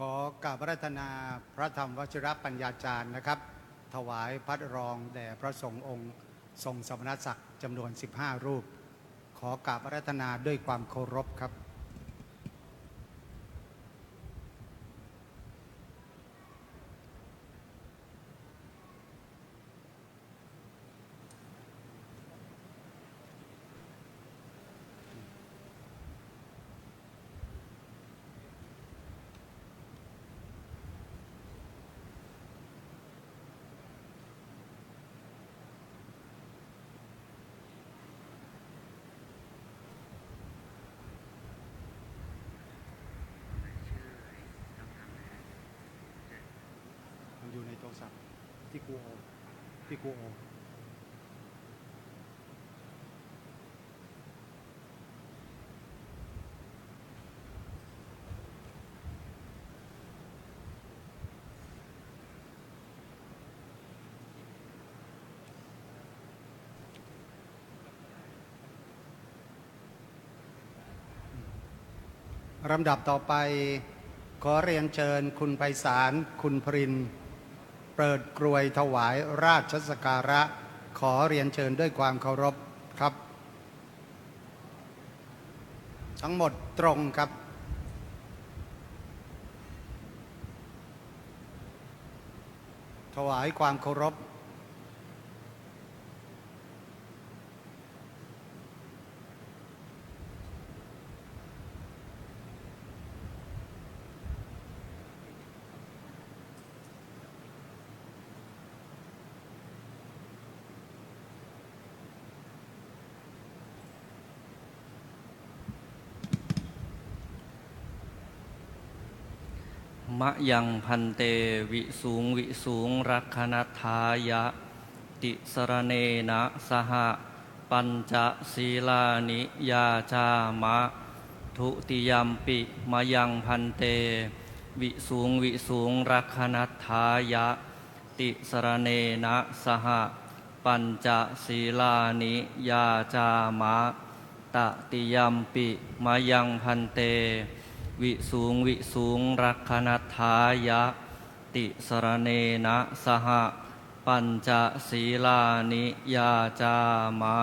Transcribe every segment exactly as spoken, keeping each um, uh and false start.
ขอกราบอาราธนาพระธรรมวชิรปัญญาจารย์นะครับ ถวายพระรองแด่พระสงฆ์องค์ทรงสมณศักดิ์จำนวน สิบห้า รูป ขอกราบอาราธนาด้วยความเคารพครับ มันอยู่ในโทรศัพท์ที่ครูโอที่ครูโอ ลำดับต่อไป ขอเรียนเชิญคุณไพศาล คุณพรินทร์ เปิดกรวยถวายราชสักการะ ขอเรียนเชิญด้วยความเคารพครับ ทั้งหมดตรงครับ ถวายความเคารพ Mayaṃ bhante visuṃ visuṃ rakkhaṇatthāya tisaraṇena saha pañca sīlāni yācāma. Dutiyampi mayaṃ bhante visuṃ visuṃ rakkhaṇatthāya tisaraṇena saha pañca sīlāni yācāma. Tatiyampi mayaṃ bhante visuṃ visuṃ rakkhaṇatthāya tisaraṇena saha pañca sīlāni yācāma.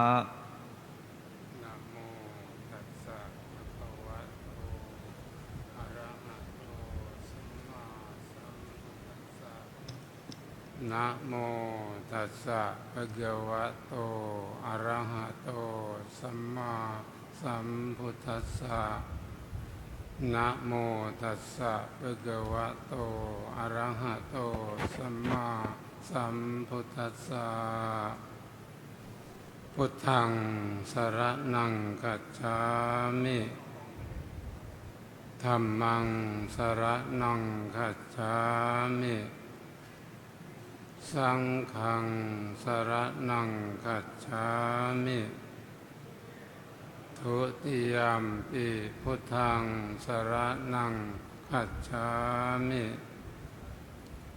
Namo tassa bhagavato arahato sammāsambuddhassa. Namo tassa bhagavato arahato sammāsambuddhassa. Namo tassa bhagavato arahato sammāsambuddhassa. Buddhaṃ saraṇaṃ gacchāmi. Dhammaṃ saraṇaṃ gacchāmi. Saṅghaṃ saraṇaṃ gacchāmi. Dutiyampi buddhaṃ saraṇaṃ gacchāmi.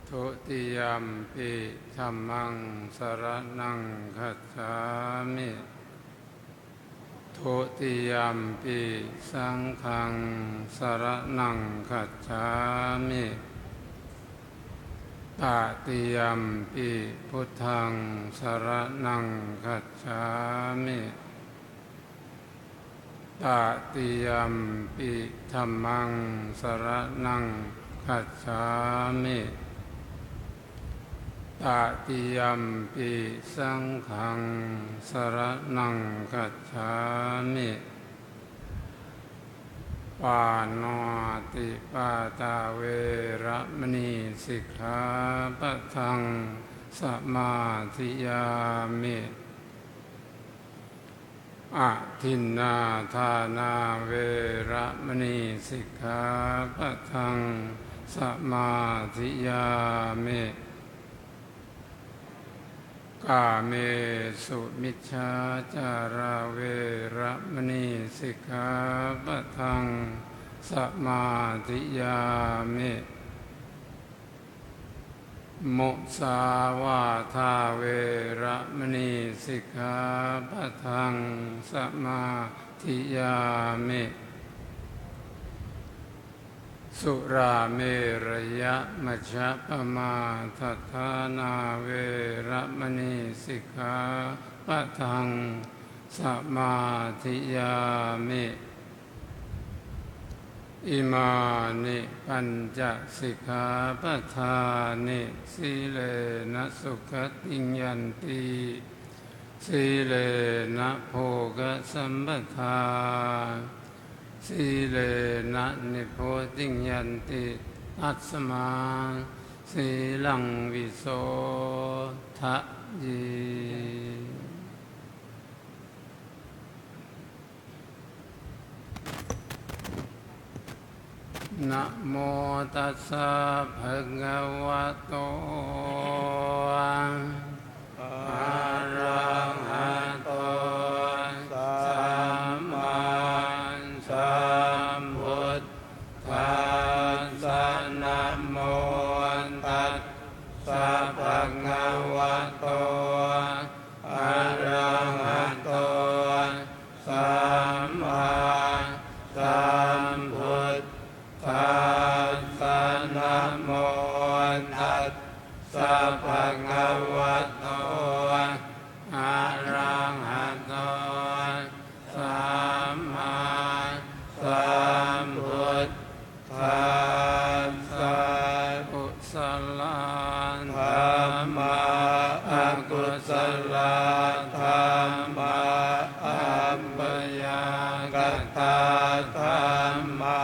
Dutiyampi dhammaṃ saraṇaṃ gacchāmi. Dutiyampi saṅghaṃ saraṇaṃ gacchāmi. Tatiyampi buddhaṃ saraṇaṃ gacchāmi. Tatiyampi dhammaṃ saraṇaṃ gacchāmi. Tatiyampi saṅghaṃ saraṇaṃ gacchāmi. Pāṇātipātā veramaṇī sikkhāpadaṃ samādiyāmi. Adinnādānā veramaṇī sikkhāpadaṃ samādiyāmi. Kāmesu micchācārā veramaṇī sikkhāpadaṃ samādiyāmi. Musāvādā veramaṇī sikkhāpadaṃ samādiyāmi. Surāmerayamajjapamādaṭṭhānā veramaṇī sikkhāpadaṃ samādiyāmi. Imāni pañca sikkhāpadāni. Sīlena sugatiṃ yanti, sīlena bhogasampadā, sīlena nibbutiṃ yanti, tasmā sīlaṃ visodhaye. Namo tassa bhagavato arahato sammāsambuddhassa. Namo tassa bhagavato arahato sammāsambuddhassa. Namo tassa bhagavato arahato sammāsambuddhassa. Kusalā dhammā, akusalā dhammā, abyākatā dhammā.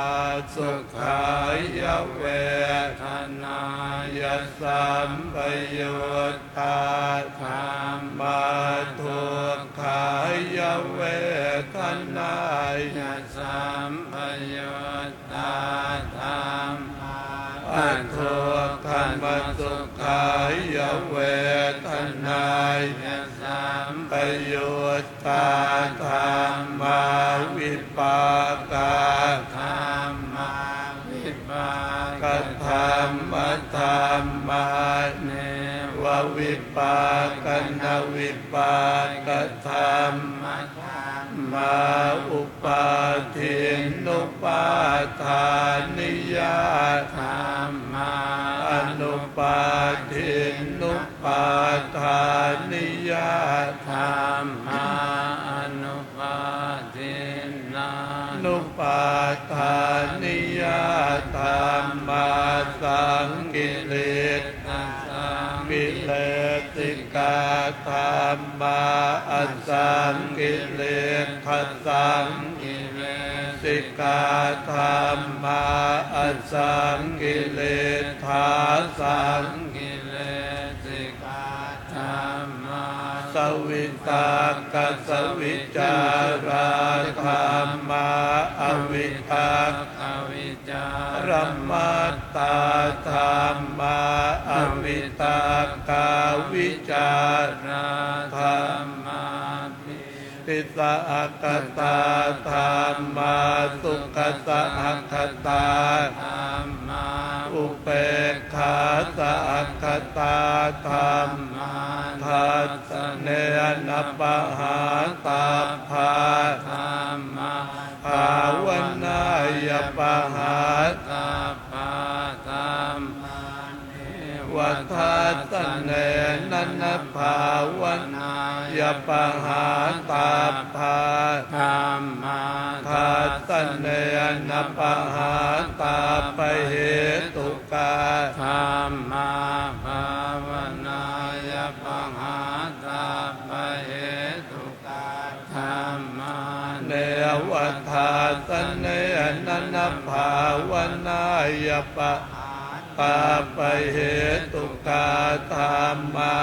Sukhāya vedanāya sampayuttā dhammā, dukkhāya vedanāya sampayuttā dhammā, adukkhamasukhāya vedanāya sampayuttā dhammā, vipākā dhammā, vipākadhammadhammā, nevavipākanavipākadhammadhammā, upādinnupādāniyā dhammā, anupādinnupādāniyā dhammā, anupādinnānupādāniyā dhammā. Saṅkiliṭṭhasaṅkilesikā dhammā, asaṅkiliṭṭhasaṅkilesikā dhammā, asaṅkiliṭṭhāsaṅkilesikā dhammā. Savitakkasavicārā dhammā, avitakkavicāramattā dhammā, avitakkāvicārā dhammā. Pītisahagatā dhammā, sukhasahagatā dhammā, upekkhāsahagatā dhammā. Dassanena pahātabbā dhammā, bhāvanāya pahātabbā dhammā. Nevadassanena na bhāvanāya pahātabbā dhammā, dassanena pahātabbahetukā dhammā, bhāvanāya pahātabbahetukā dhammā. Nevadassanena na bhāvanāya pahātabbahetukā dhammā,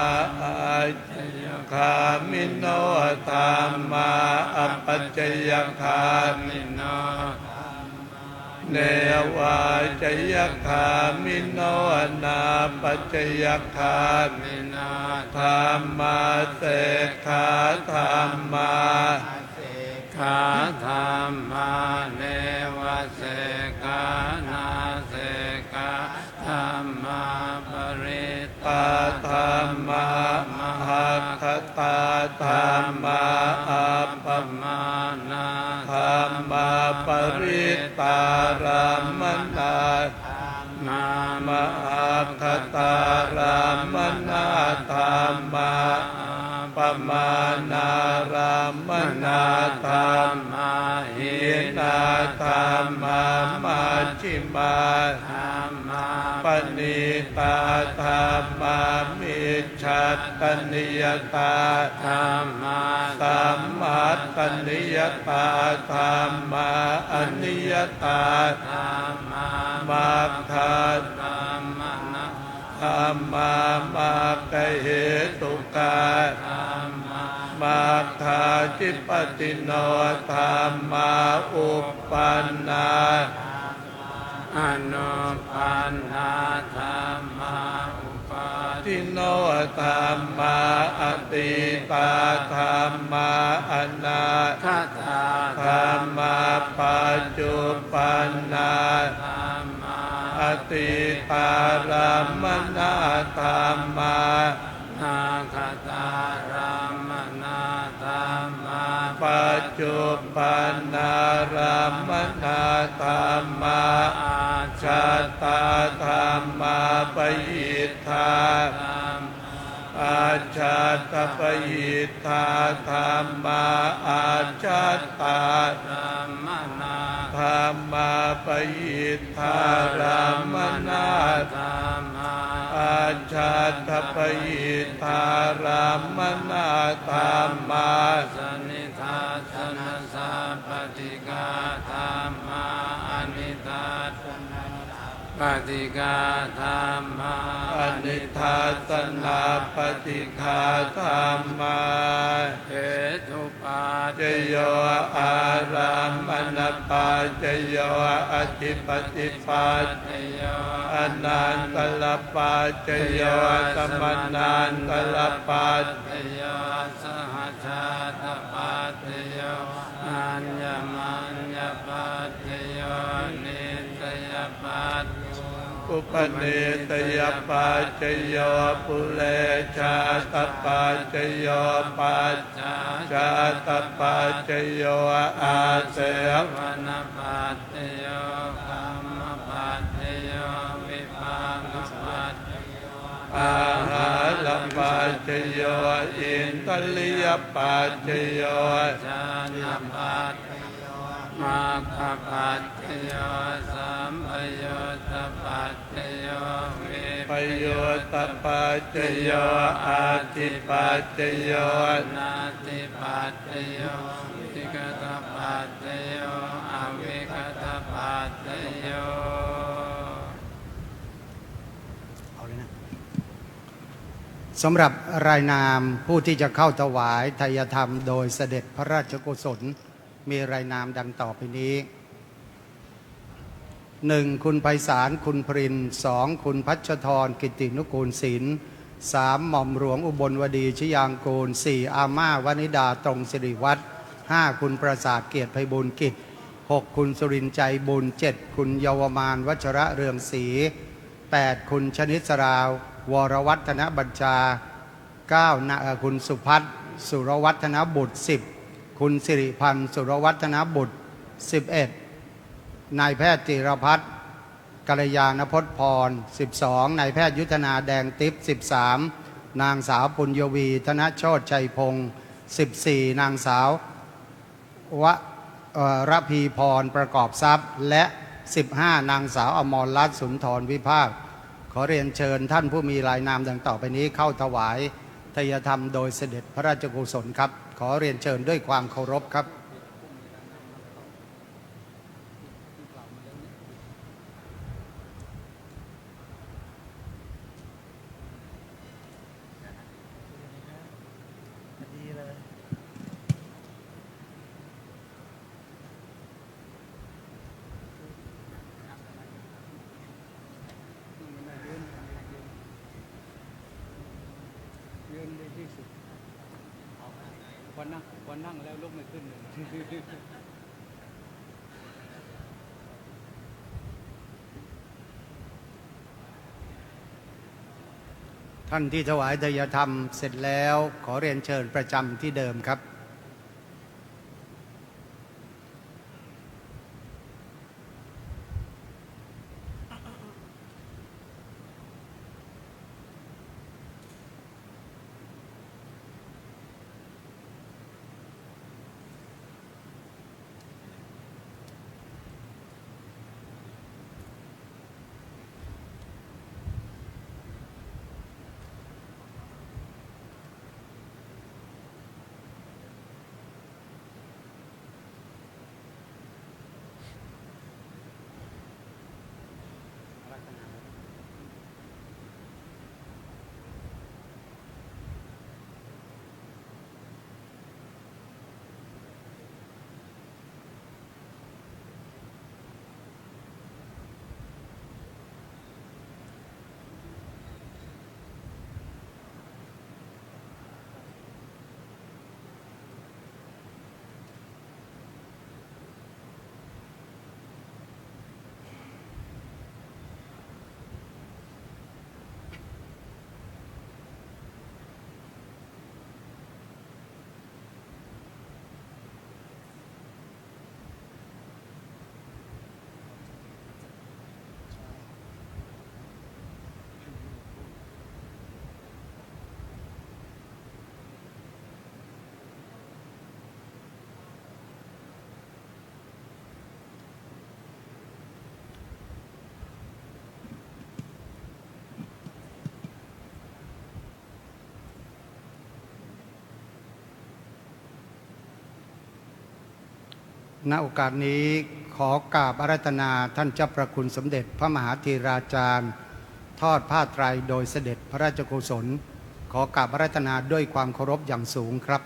ācayagāmino dhammā, apacayagāmino dhammā. Nevācayagāmino nāpacayagāmino dhammā, sekkhā dhammā, asekkhā dhammā, nevasekkhā nāsekkhā dhammā, parittā dhammā, mahaggatā dhammā, appamāṇā dhammā, parittārammaṇā dhammā, majjhimā dhammā, paṇītā dhammā, micchattaniyatā dhammā, sammattaniyatā dhammā, aniyatā dhammā, maggādhammā dhammā, maggahetukā dhammā, maggādhipatino dhammā, uppannā anuppannā dhammā, uppādino dhammā, atītā dhammā, anāgatā dhammā, paccuppannā dhammā, atītārammaṇā dhammā, anāgatārammaṇā dhammā, paccuppannārammaṇā dhammā, ajjhattā dhammā, bahiddhā dhammā, ajjhattabahiddhā dhammā, ajjhattā dhammā, bahiddhārammaṇā dhammā, ajjhattabahiddhārammaṇā dhammā, sanidassanasappaṭighā dhammā, anidassanasappaṭighā dhammā, anidassanāppaṭighā dhammā, hetu paccayo, ārammaṇapaccayo, adhipatipaccayo, anantarapaccayo, samanantarapaccayo, sahajātapaccayo, aññamaññapaccayo, nissayapaccayo, upanissayapaccayo, purejātapaccayo, pacchājātapaccayo, āsevanapaccayo, kammapaccayo, vipākapaccayo, āhārapaccayo, indriyapaccayo, jhānapaccayo, maggapaccayo, sampayuttapaccayo, vippayuttapaccayo, atthipaccayo, natthipaccayo, vigatapaccayo, avigatapaccayo. เอาเลยนะ สำหรับรายนามผู้ที่จะเข้าถวายไทยธรรมโดยเสด็จพระราชกุศล มีรายนามดังต่อไปนี้ หนึ่ง คุณไพศาล คุณพรินทร์ สอง คุณพัชรธร กิตตินุกูลศิลป์ สาม หม่อมหลวงอุบลวดี ชยางกูล สี่ อาม่า วนิดา ตรงสิริวัฒน์ ห้า คุณปราสาท เกียรติไพบูลย์กิจ หก คุณสุรินทร์ ใจบุญ เจ็ด คุณเยาวมาน วัชระเรืองศรี แปด คุณชนิสรา วรวัฒนบัญชา เก้า นะ เอ่อ คุณสุพัฒน์ สุรวัฒนบุตร สิบ คุณสิริพันธ์ สุรวัฒนบุตร สิบเอ็ด นายแพทย์จิรพัฒน์ กัลยาณพจน์พร สิบสอง นายแพทย์ยุทธนา แดงติ๊บ สิบสาม นางสาวปุญญวี ธนโชติชัยพงศ์ สิบสี่ นางสาว วะ เอ่อ ระพีพร ประกอบทรัพย์ และ สิบห้า นางสาวอมรรัตน์ สุนทรวิภาค ขอเรียนเชิญท่านผู้มีรายนามดังต่อไปนี้เข้าถวายไทยธรรมโดยเสด็จพระราชกุศลครับ ขอเรียนเชิญด้วยความเคารพครับ ยืนในที่สุด พอนั่ง พอนั่งแล้วลุกไม่ขึ้นเลย ท่านที่ถวายไทยธรรมเสร็จแล้ว ขอเรียนเชิญประจำที่เดิมครับ ณโอกาสนี้ขอกราบอาราธนาท่านเจ้าพระคุณสมเด็จพระมหาเถราจารย์ ทอดผ้าไตรโดยเสด็จพระราชกุศล ขอกราบอาราธนาด้วยความเคารพอย่างสูงครับ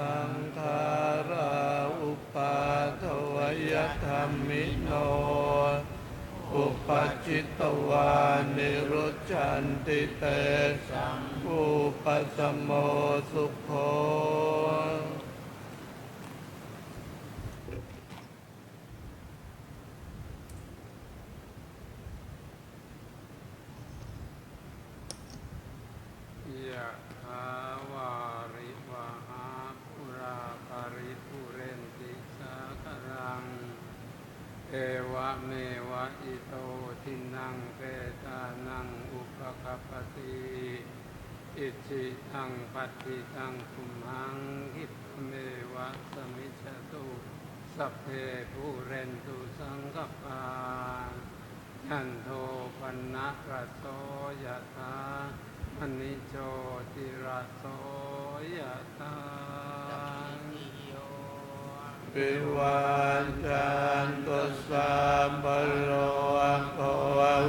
Vatasaṅkhārā uppādavayadhammino, uppajjitvā nirujjhanti, tesaṃ vūpasamo sukho. Yathā vārivahā pūrā paripūrenti sāgaraṃ, evameva ito dinnaṃ petānaṃ upakappati. Icchitaṃ patthitaṃ tumhaṃ khippameva samijjhatu, sabbe pūrentu saṅkappā, cando paṇṇaraso yathā, maṇi jotiraso yathā. Sabbītiyo vivajjantu, sabbarogo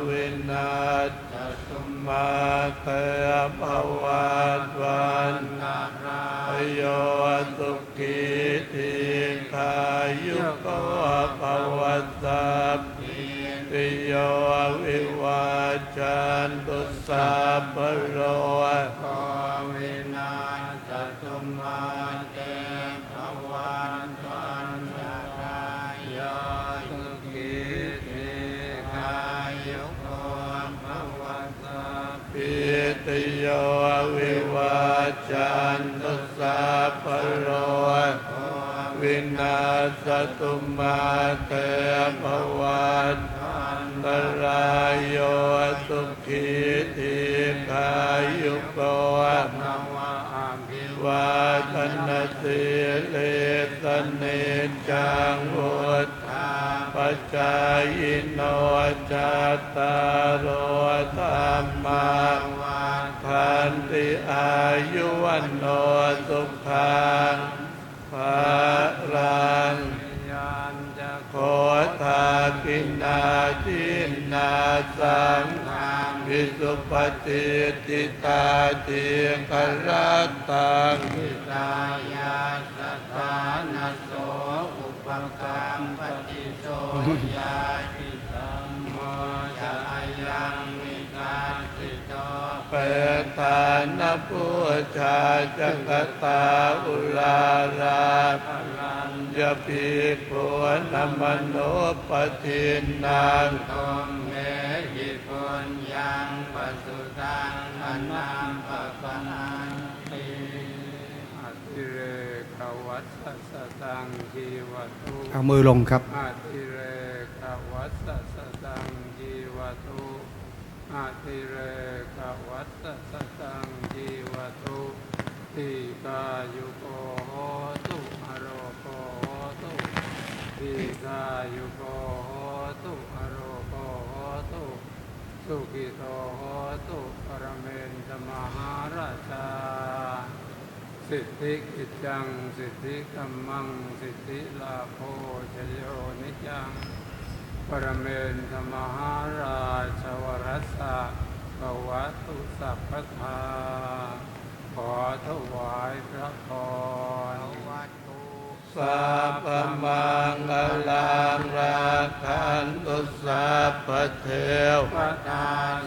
vinassatu, mā te bhavatvantarāyo, sukhī dīghāyuko bhava. Sabbītiyo vivajjantu, sabbarogo vinassatu, mā te bhavatvantarāyo, sukhī dīghāyuko bhava. Sabbītiyo vivajjantu, sabbarogo vinassatu, mā te bhavatvantarāyo, sukhī dīghāyuko bhava. Abhivādanasīlissa niccaṃ vuḍḍhāpacāyino, cattāro dhammā vaḍḍhanti, āyu vaṇṇo sukhaṃ balaṃ. Yāñca kho dakkhiṇā dinnā saṅghamhi supatiṭṭhitā, dīgharattaṃ hitāyassa Sampati so ñātidhammo ca ayaṃ nidassito, petāna pūjā ca katā uḷārā, balañca bhikkhūnamanuppadinnaṃ, tumhehi puññaṃ pasutaṃ anappakanti. Atirekavassa sataṃ jīvatu. เอามือลงครับ Atirekavassa sataṃ jīvatu. Atirekavassa sataṃ jīvatu. Dīghāyuko hotu, arogo hotu. Dīghāyuko hotu, arogo hotu. Sukhito hotu, paramentha mahārājā. Siddhikiccaṃ, siddhikammaṃ, siddhilābho, jayo niccaṃ, paramentha mahārājā, varassa bhavatu sabbadā. ขอถวายพระพร Bhavatu sabbamaṅgalaṃ, rakkhantu sabbadevatā,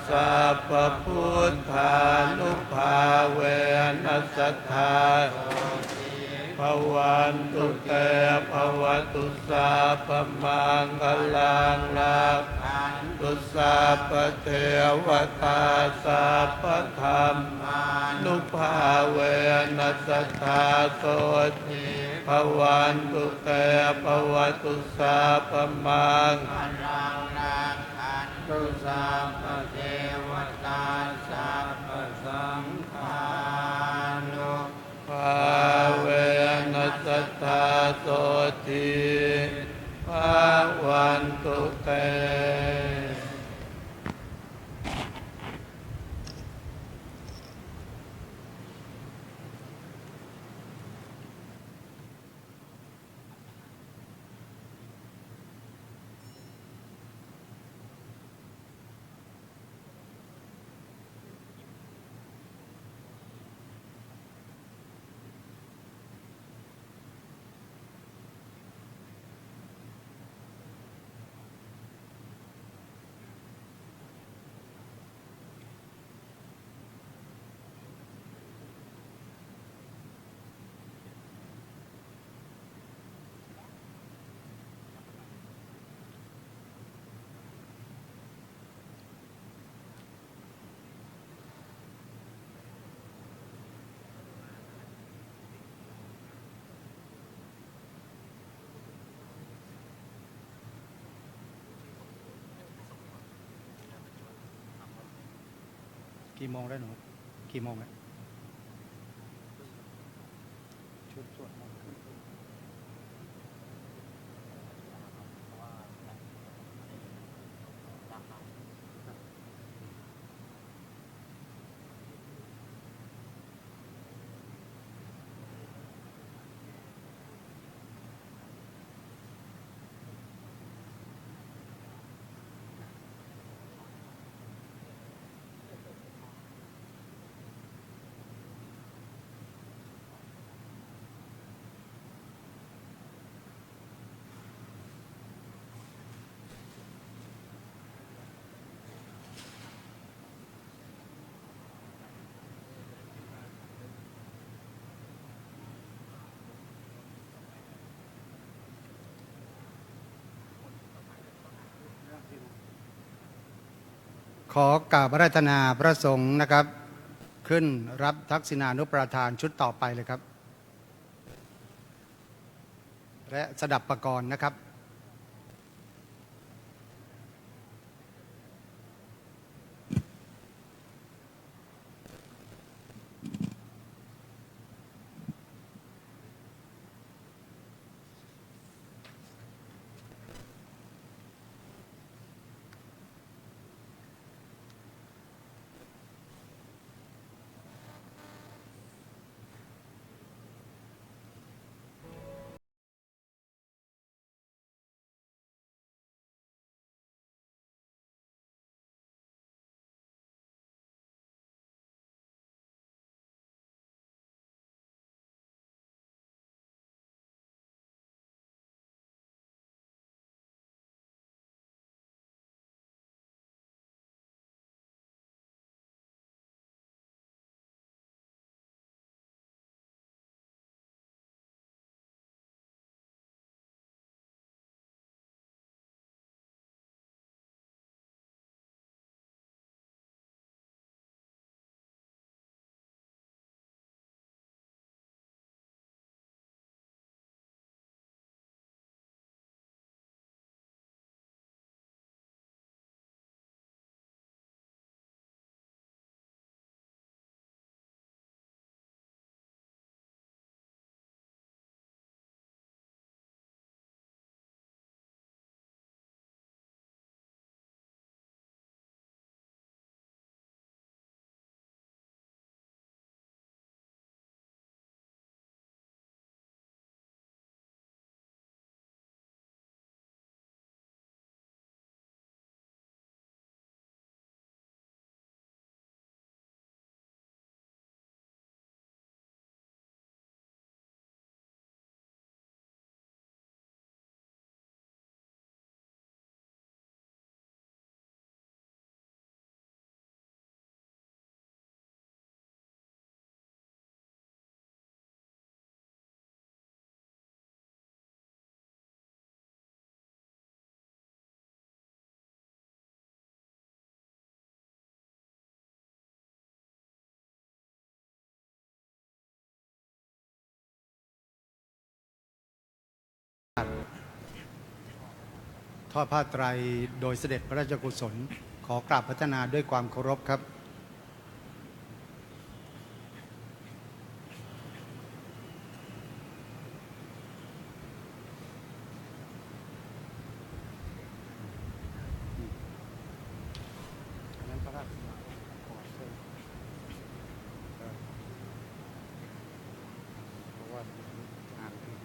sabbabuddhānubhāvena sadā sotthī bhavantu te. Bhavatu sabbamaṅgalaṃ, rakkhantu sabbadevatā, sabbadhammānubhāvena sadā sotthī bhavantu te. Bhavatu sabbamaṅgalaṃ, rakkhantu sabbadevatā, sabbasaṅghānubhāvena sadā sotthī bhavantu te.กี่โมงแล้วหนู กี่โมงแล้ว ชุดสวดมนต์ขอกราบอาราธนาพระสงฆ์นะครับ ขึ้นรับทักษิณานุปาทานชุดต่อไปเลยครับ และสดับปกรณ์นะครับ ทอดผ้าไตรโดยเสด็จพระราชกุศล ขอกราบอาราธนาด้วยความเคารพครับ อันนั้นพระราชวังก่อน เออ เพราะว่ามันนานขึ้น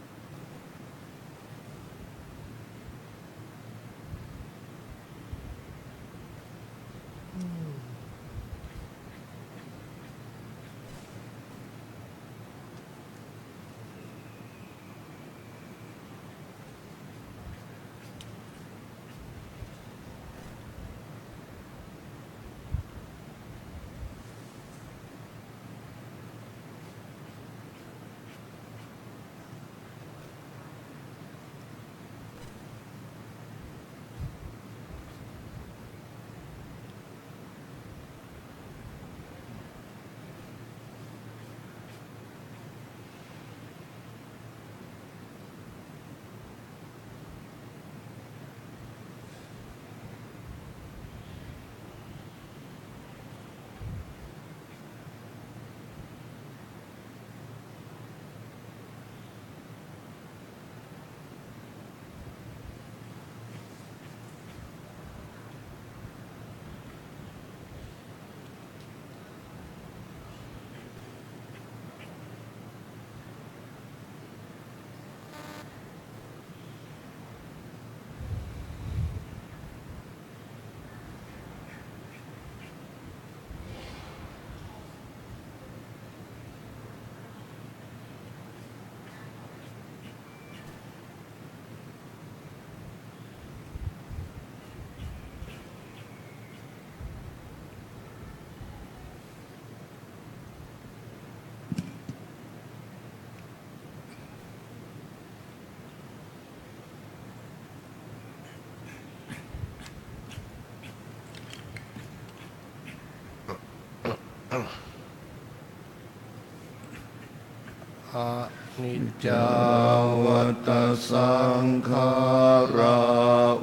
Aniccā vata saṅkhārā,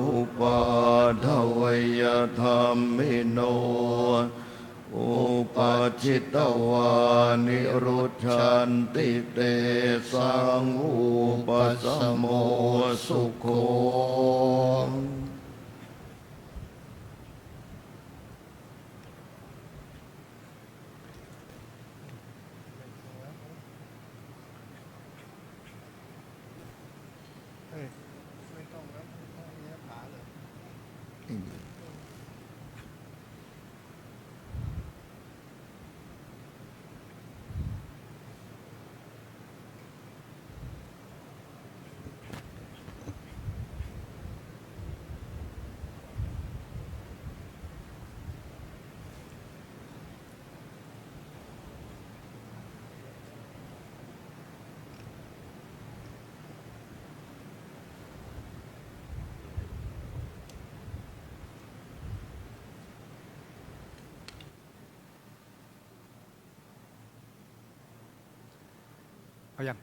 upādavayadhammino, uppajjitvā nirujjhanti, tesaṃ vūpasamo sukho. เอ้ย ไม่ต้องแล้ว ไม่ต้องเนี้ยขาเลย ไม่มี เอายัง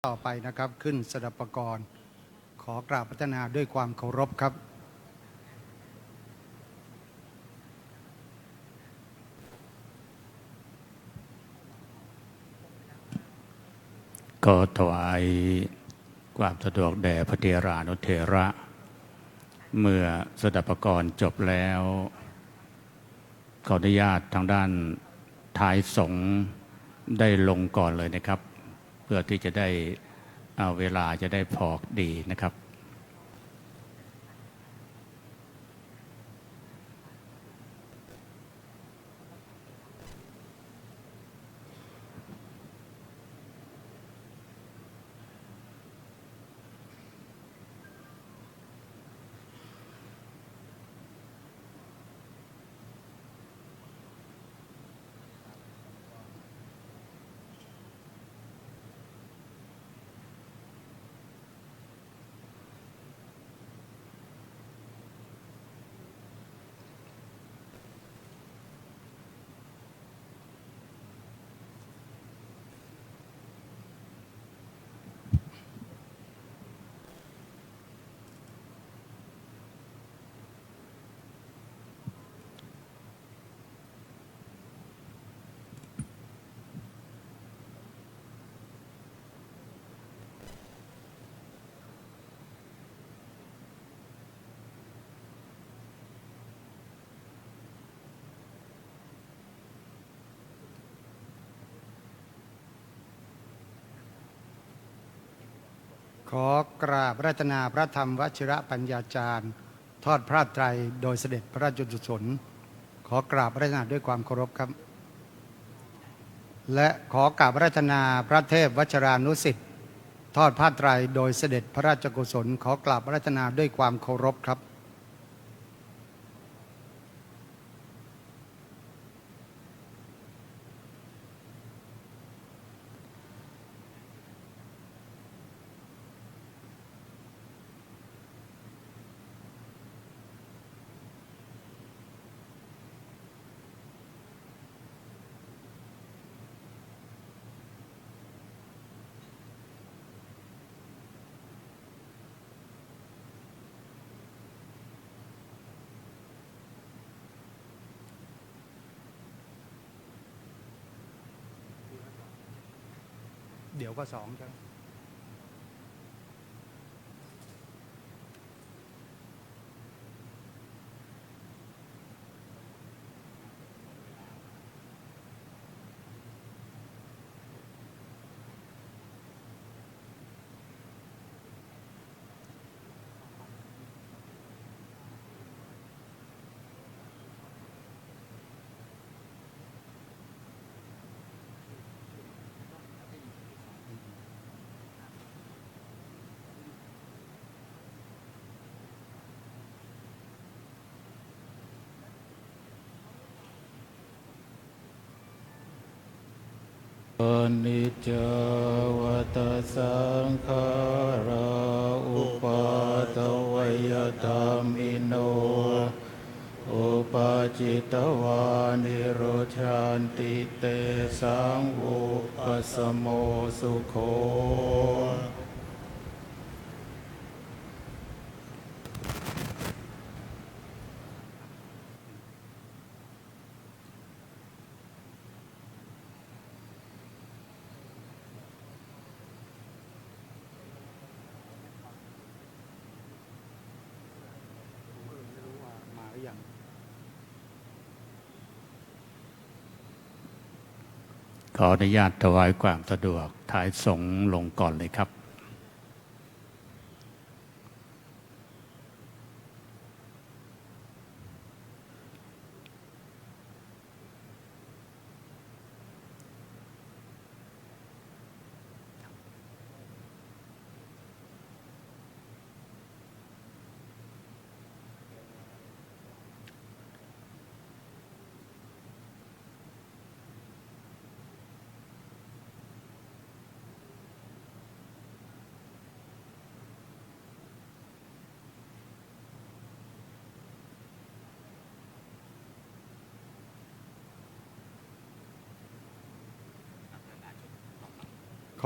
ต่อไปนะครับ ขึ้นสดับปกรณ์ ขอกราบอาราธนาด้วยความเคารพครับ ก็ถวายความสะดวกแด่พระเถรานุเถระ เมื่อสดับปกรณ์จบแล้ว ขออนุญาตทางด้านท้ายสงฆ์ได้ลงก่อนเลยนะครับ เพื่อที่จะได้ เอ่อ เวลาจะได้พอดีนะครับ ขอกราบอาราธนาพระธรรมวชิรปัญญาจารย์ ทอดผ้าไตรโดยเสด็จพระราชกุศล ขอกราบอาราธนาด้วยความเคารพครับ และขอกราบอาราธนาพระเทพวัชรานุสิทธิ์ ทอดผ้าไตรโดยเสด็จพระราชกุศล ขอกราบอาราธนาด้วยความเคารพครับ เดี๋ยวก็สองใช่ไหม Aniccā vata saṅkhārā, uppādavayadhammino, uppajjitvā nirujjhanti, tesaṃ vūpasamo sukho. ขออนุญาตถวายความสะดวก ถวายสงฆ์ลงก่อนเลยครับ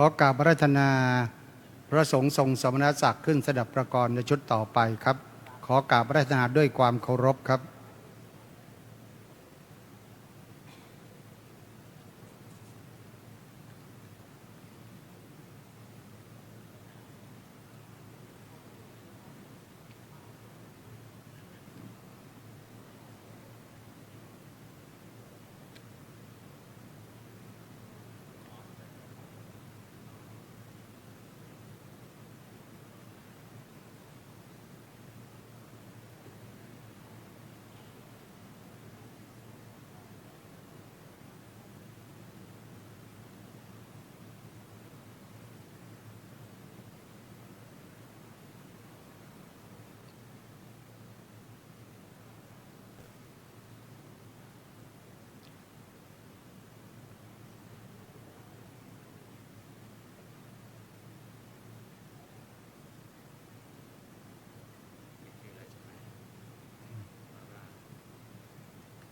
ขอกราบอาราธนาพระสงฆ์ทรงสมณศักดิ์ขึ้นสดับประกรณ์ในชุดต่อไปครับ ขอกราบอาราธนาด้วยความเคารพครับ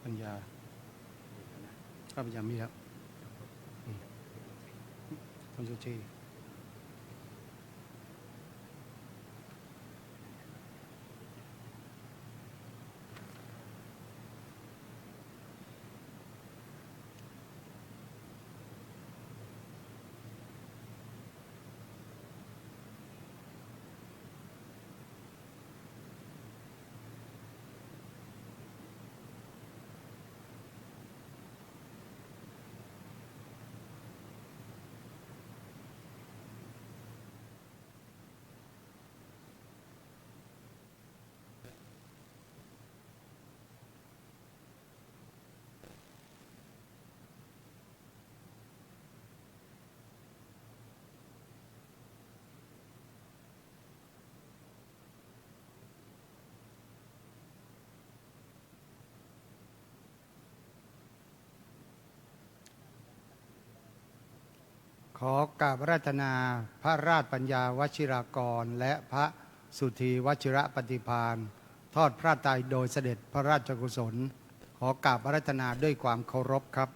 ปัญญา ข้าพเจ้ามีแล้ว อืม คุณสุธี ขอกราบอาราธนาพระราชปัญญาวชิรากร และพระสุธีวชิรปฏิภาณ ทอดพระไตรโดยเสด็จพระราชกุศล ขอกราบอาราธนาด้วยความเคารพครับ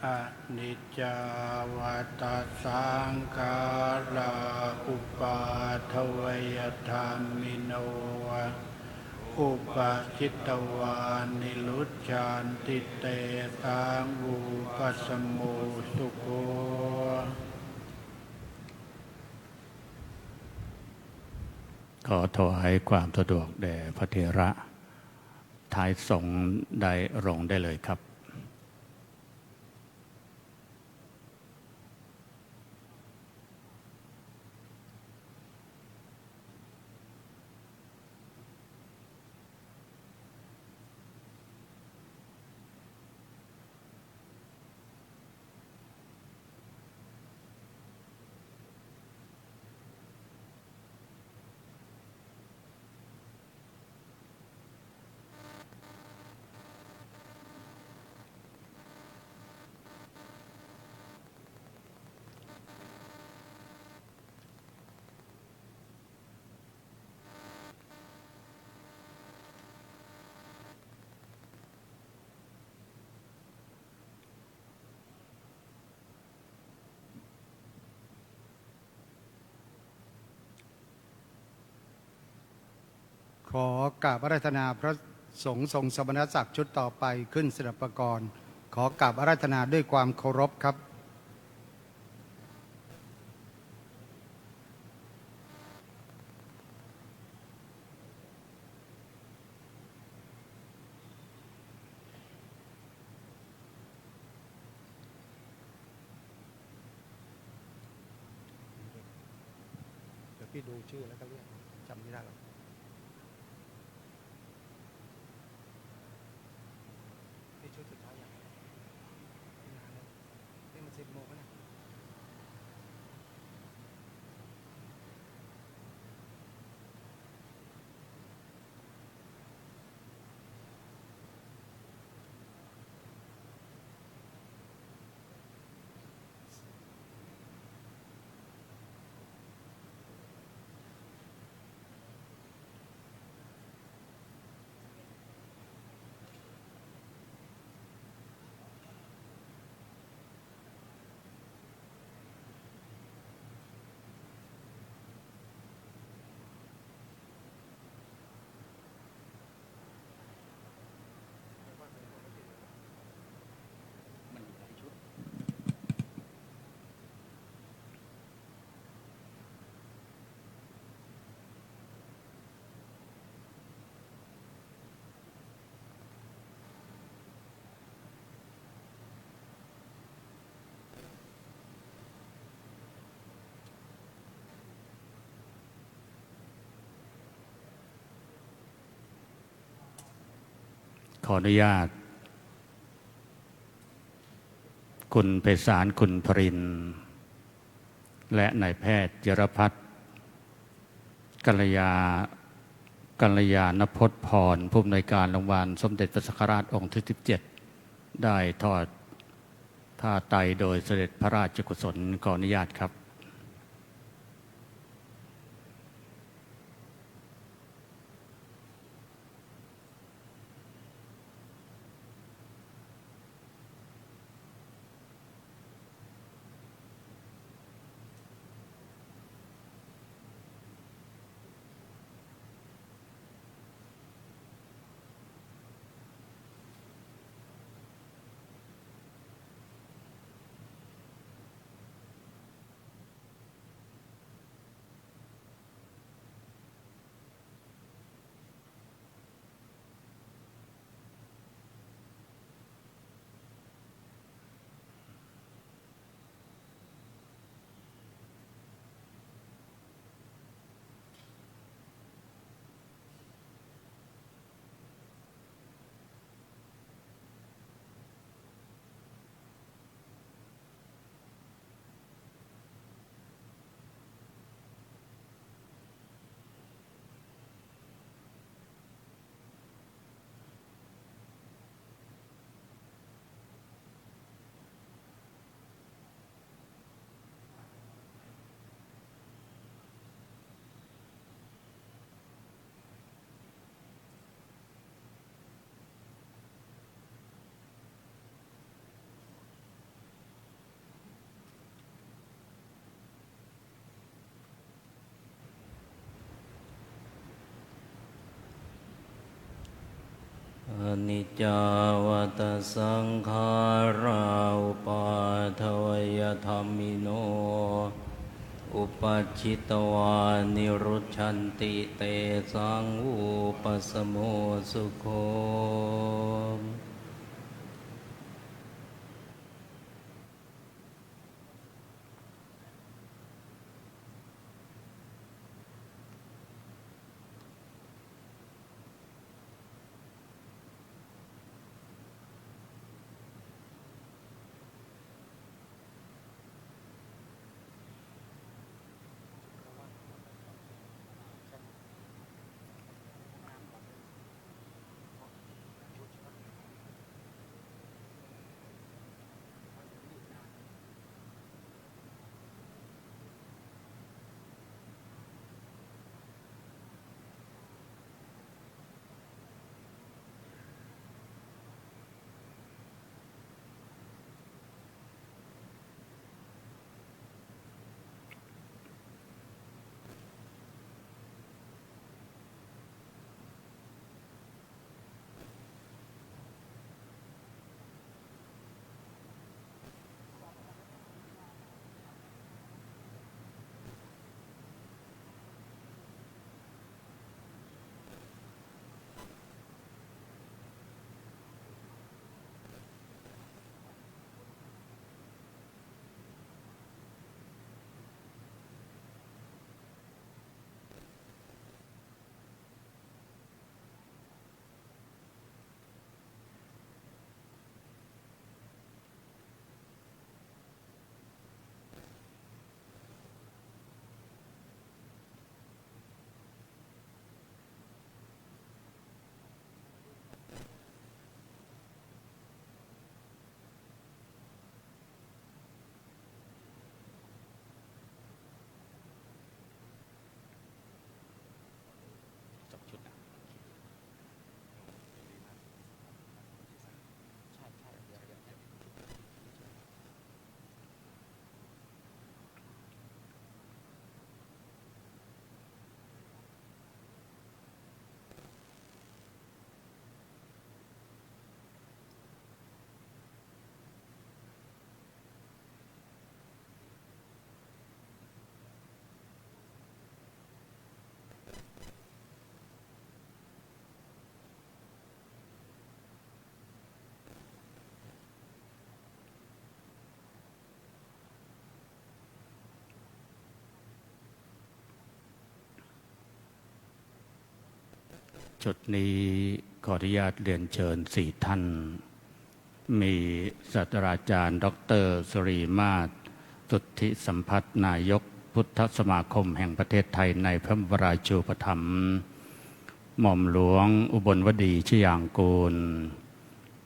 Aniccā vata saṅkhārā uppādavayadhammino, uppajjitvā nirujjhanti tesaṃ vūpasamo sukho. ขอถวายความสะดวกแด่พระเถระ ท้ายสงฆ์ได้ลงได้เลยครับ ขอกราบอาราธนาพระสงฆ์ทรงสมณศักดิ์ชุดต่อไปขึ้นสดับปกรณ์ ขอกราบอาราธนาด้วยความเคารพครับ เดี๋ยวพี่ดูชื่อแล้วก็เรียก จำไม่ได้หรอก นี่ชุดสุดท้ายยัง ไม่นานแล้ว นี่มันสิบโมงแล้วนะ ขออนุญาต คุณไพศาล คุณพรินทร์ และนายแพทย์จิรพัฒน์ กัลยา กัลยาณพจน์พร ผู้อำนวยการโรงพยาบาลสมเด็จพระสังฆราชองค์ที่สิบเจ็ด ได้ทอดผ้าไตรโดยเสด็จพระราชกุศล ขออนุญาตครับAniccā vata saṅkhārā uppādavayadhammino, uppajjitvā nirujjhanti tesaṃ vūpasamo sukho. สองชุดนะ ชุดนี้ขออนุญาตเรียนเชิญสี่ท่าน มีศาสตราจารย์ ด็อกเตอร์ สุรีมาศ สุทธิสัมพัทธ์นายกพุทธสมาคมแห่งประเทศไทยในพระบรมราชูปถัมภ์ หม่อมหลวงอุบลวดี ชยางกูร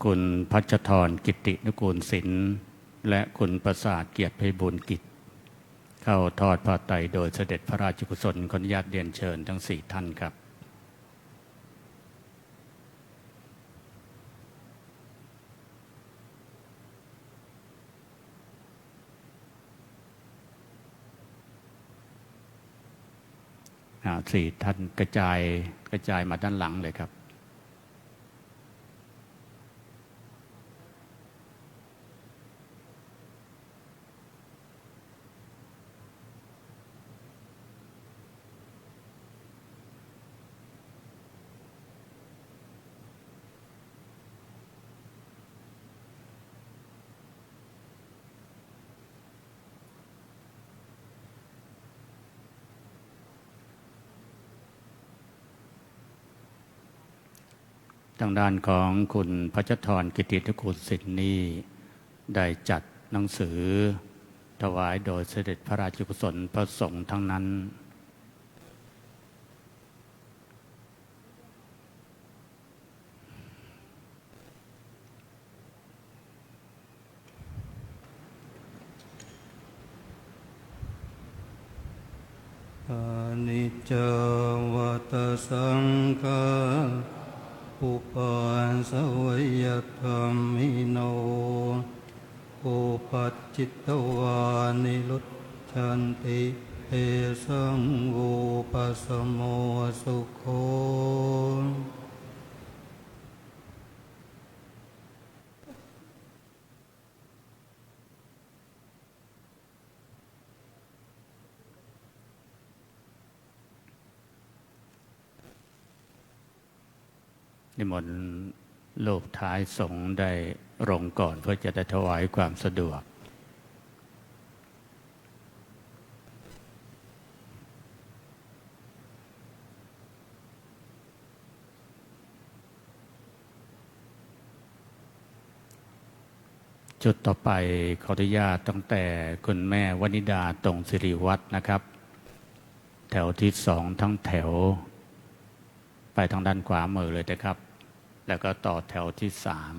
คุณพัชรธร กิตตินุกูลศิลป์ และคุณประสาท เกียรติไพบูลย์กิจ เข้าทอดผ้าไตรโดยเสด็จพระราชกุศล ขออนุญาตเรียนเชิญทั้งสี่ท่านครับ อ่า สี่ท่านกระจาย กระจายมาด้านหลังเลยครับ ทางด้านของคุณพัชรธร กิตตินุกูลศิลป์นี่ ได้จัดหนังสือถวายโดยเสด็จพระราชกุศลพระสงฆ์ทั้งนั้น Aniccā vata saṅkhārā, uppādavayadhammino, uppajjitvā nirujjhanti, tesaṃ vūpasamo sukho. นิมนต์ลูกท้ายสงฆ์ได้ลงก่อน เพื่อจะได้ถวายความสะดวก ชุดต่อไปขออนุญาตตั้งแต่คุณแม่วนิดา ตรงสิริวัฒน์นะครับ แถวที่สองทั้งแถว ไปทางด้านขวามือเลยนะครับ แล้วก็ต่อแถวที่สาม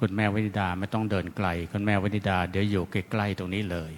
คุณแม่วนิดาไม่ต้องเดินไกล คุณแม่วนิดาเดี๋ยวอยู่ใกล้ๆตรงนี้เลย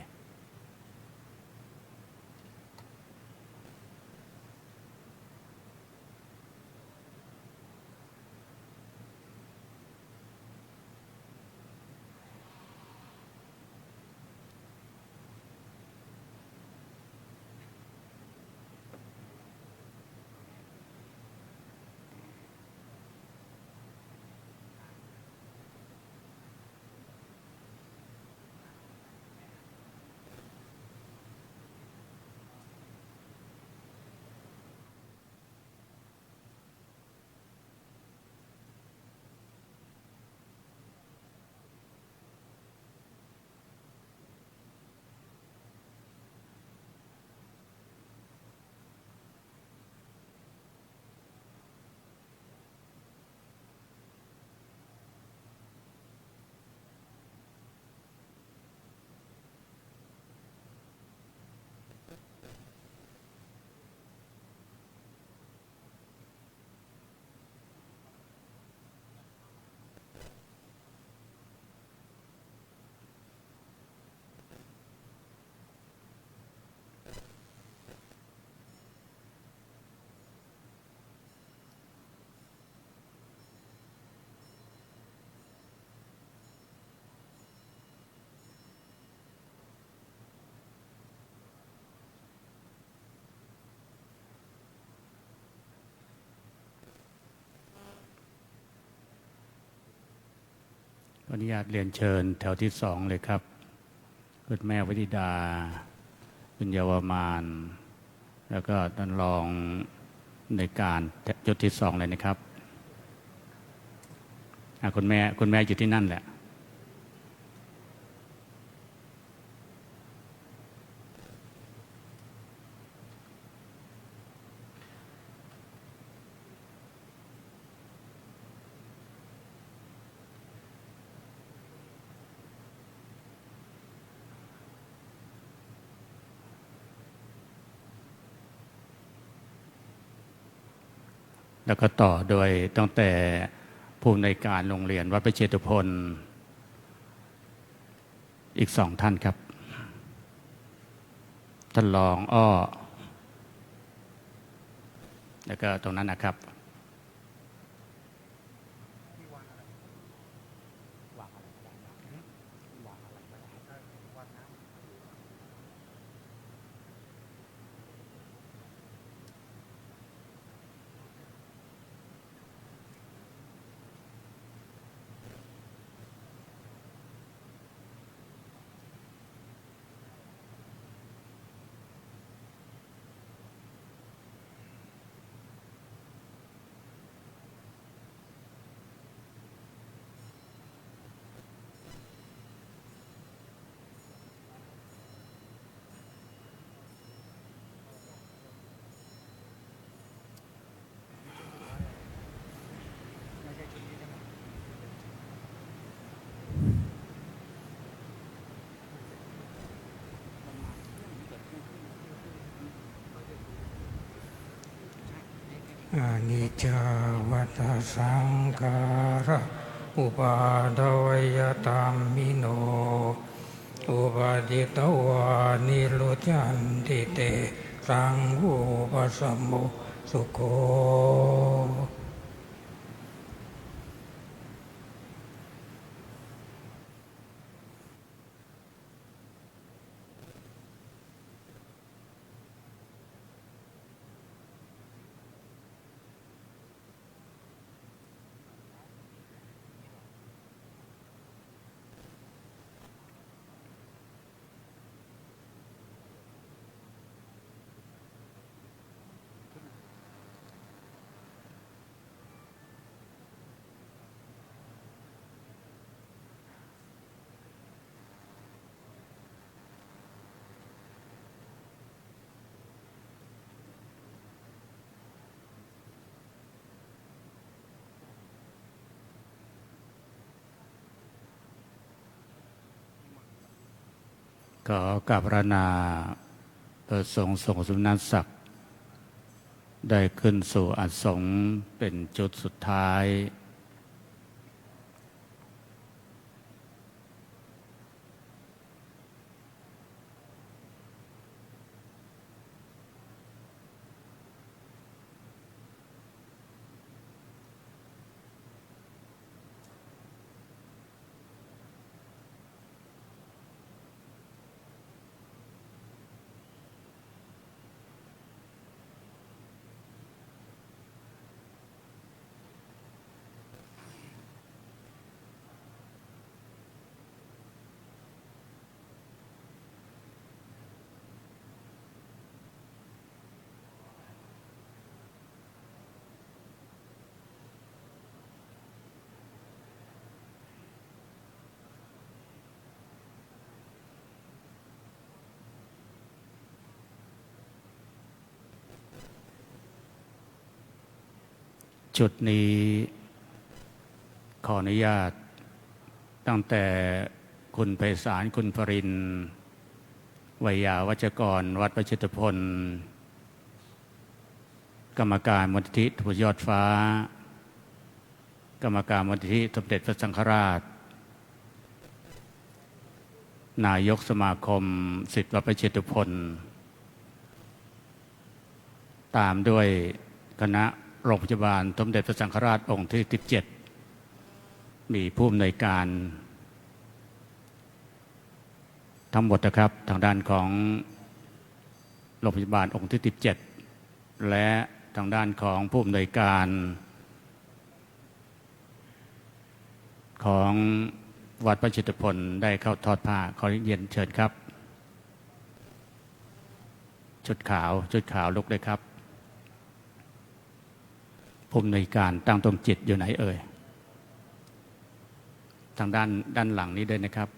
ขออนุญาตเรียนเชิญแถวที่สองเลยครับ คุณแม่วนิดา คุณเยาวมาน แล้วก็ท่านรองในการชุดที่สองเลยนะครับ อ่ะ คุณแม่ คุณแม่อยู่ที่นั่นแหละ ข แล้วก็ต่อโดยตั้งแต่ผู้อำนวยการโรงเรียนวัดพระเชตุพน อีกสองท่านครับ ท่านรองอ้อ แล้วก็ตรงนั้นนะครับ Aniccā vata saṅkhārā uppādavayadhammino, uppajjitvā nirujjhanti tesaṃ vūpasamo sukho. ขอกราบอาราธนาพระสงฆ์ทรงสมณศักดิ์ ได้ขึ้นสู่อาสน์เป็นชุดสุดท้าย ชุดนี้ขออนุญาตตั้งแต่คุณไพศาล คุณปรินทร์ ไวยาวัจกรวัดพระเชตุพน กรรมการมูลนิธิธรรมยอดฟ้า กรรมการมูลนิธิสมเด็จพระสังฆราช นายกสมาคมศิษย์วัดพระเชตุพน ตามด้วยคณะโรงพยาบาลสมเด็จพระสังฆราชองค์ที่สิบเจ็ด มีผู้อำนวยการทั้งหมดนะครับ ทางด้านของโรงพยาบาลองค์ที่สิบเจ็ด และทางด้านของผู้อำนวยการ ของวัดพระเชตุพนได้เข้าทอดผ้า ขอเรียนเชิญครับ ชุดขาว ชุดขาวลุกเลยครับ ผู้อำนวยการตั้งดวงจิตอยู่ไหนเอ่ย ทางด้าน ด้านหลังนี้ด้วยนะครับ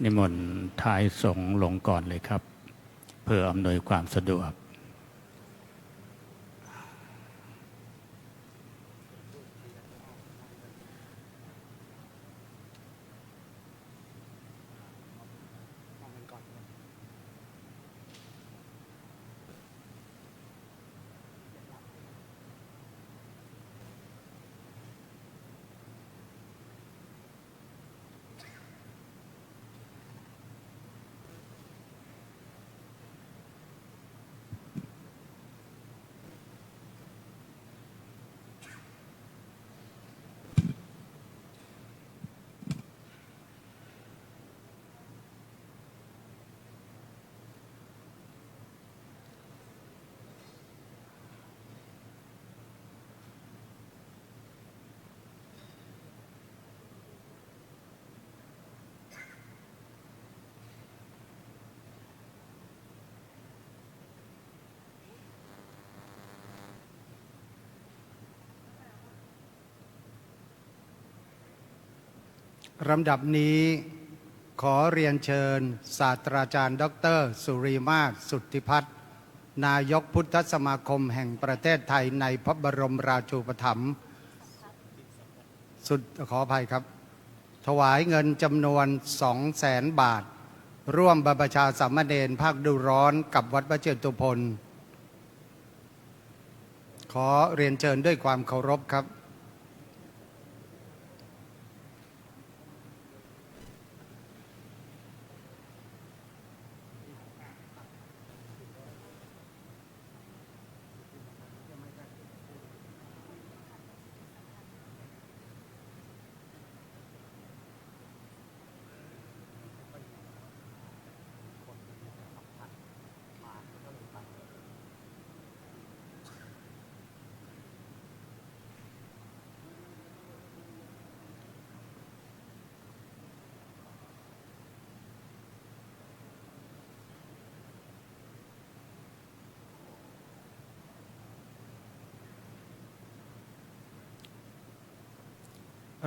นิมนต์ท้ายสงฆ์ลงก่อนเลยครับ เพื่ออำนวยความสะดวก ลำดับนี้ขอเรียนเชิญศาสตราจารย์ด็อกเตอร์สุริมาศ สุทธิพัฒน์ นายกพุทธสมาคมแห่งประเทศไทยในพระบรมราชูปถัมภ์ สุด ขออภัยครับ ถวายเงินจำนวน สองแสน บาท ร่วมบรรพชาสามเณรภาคฤดูร้อนกับวัดพระเจตุพน ขอเรียนเชิญด้วยความเคารพครับ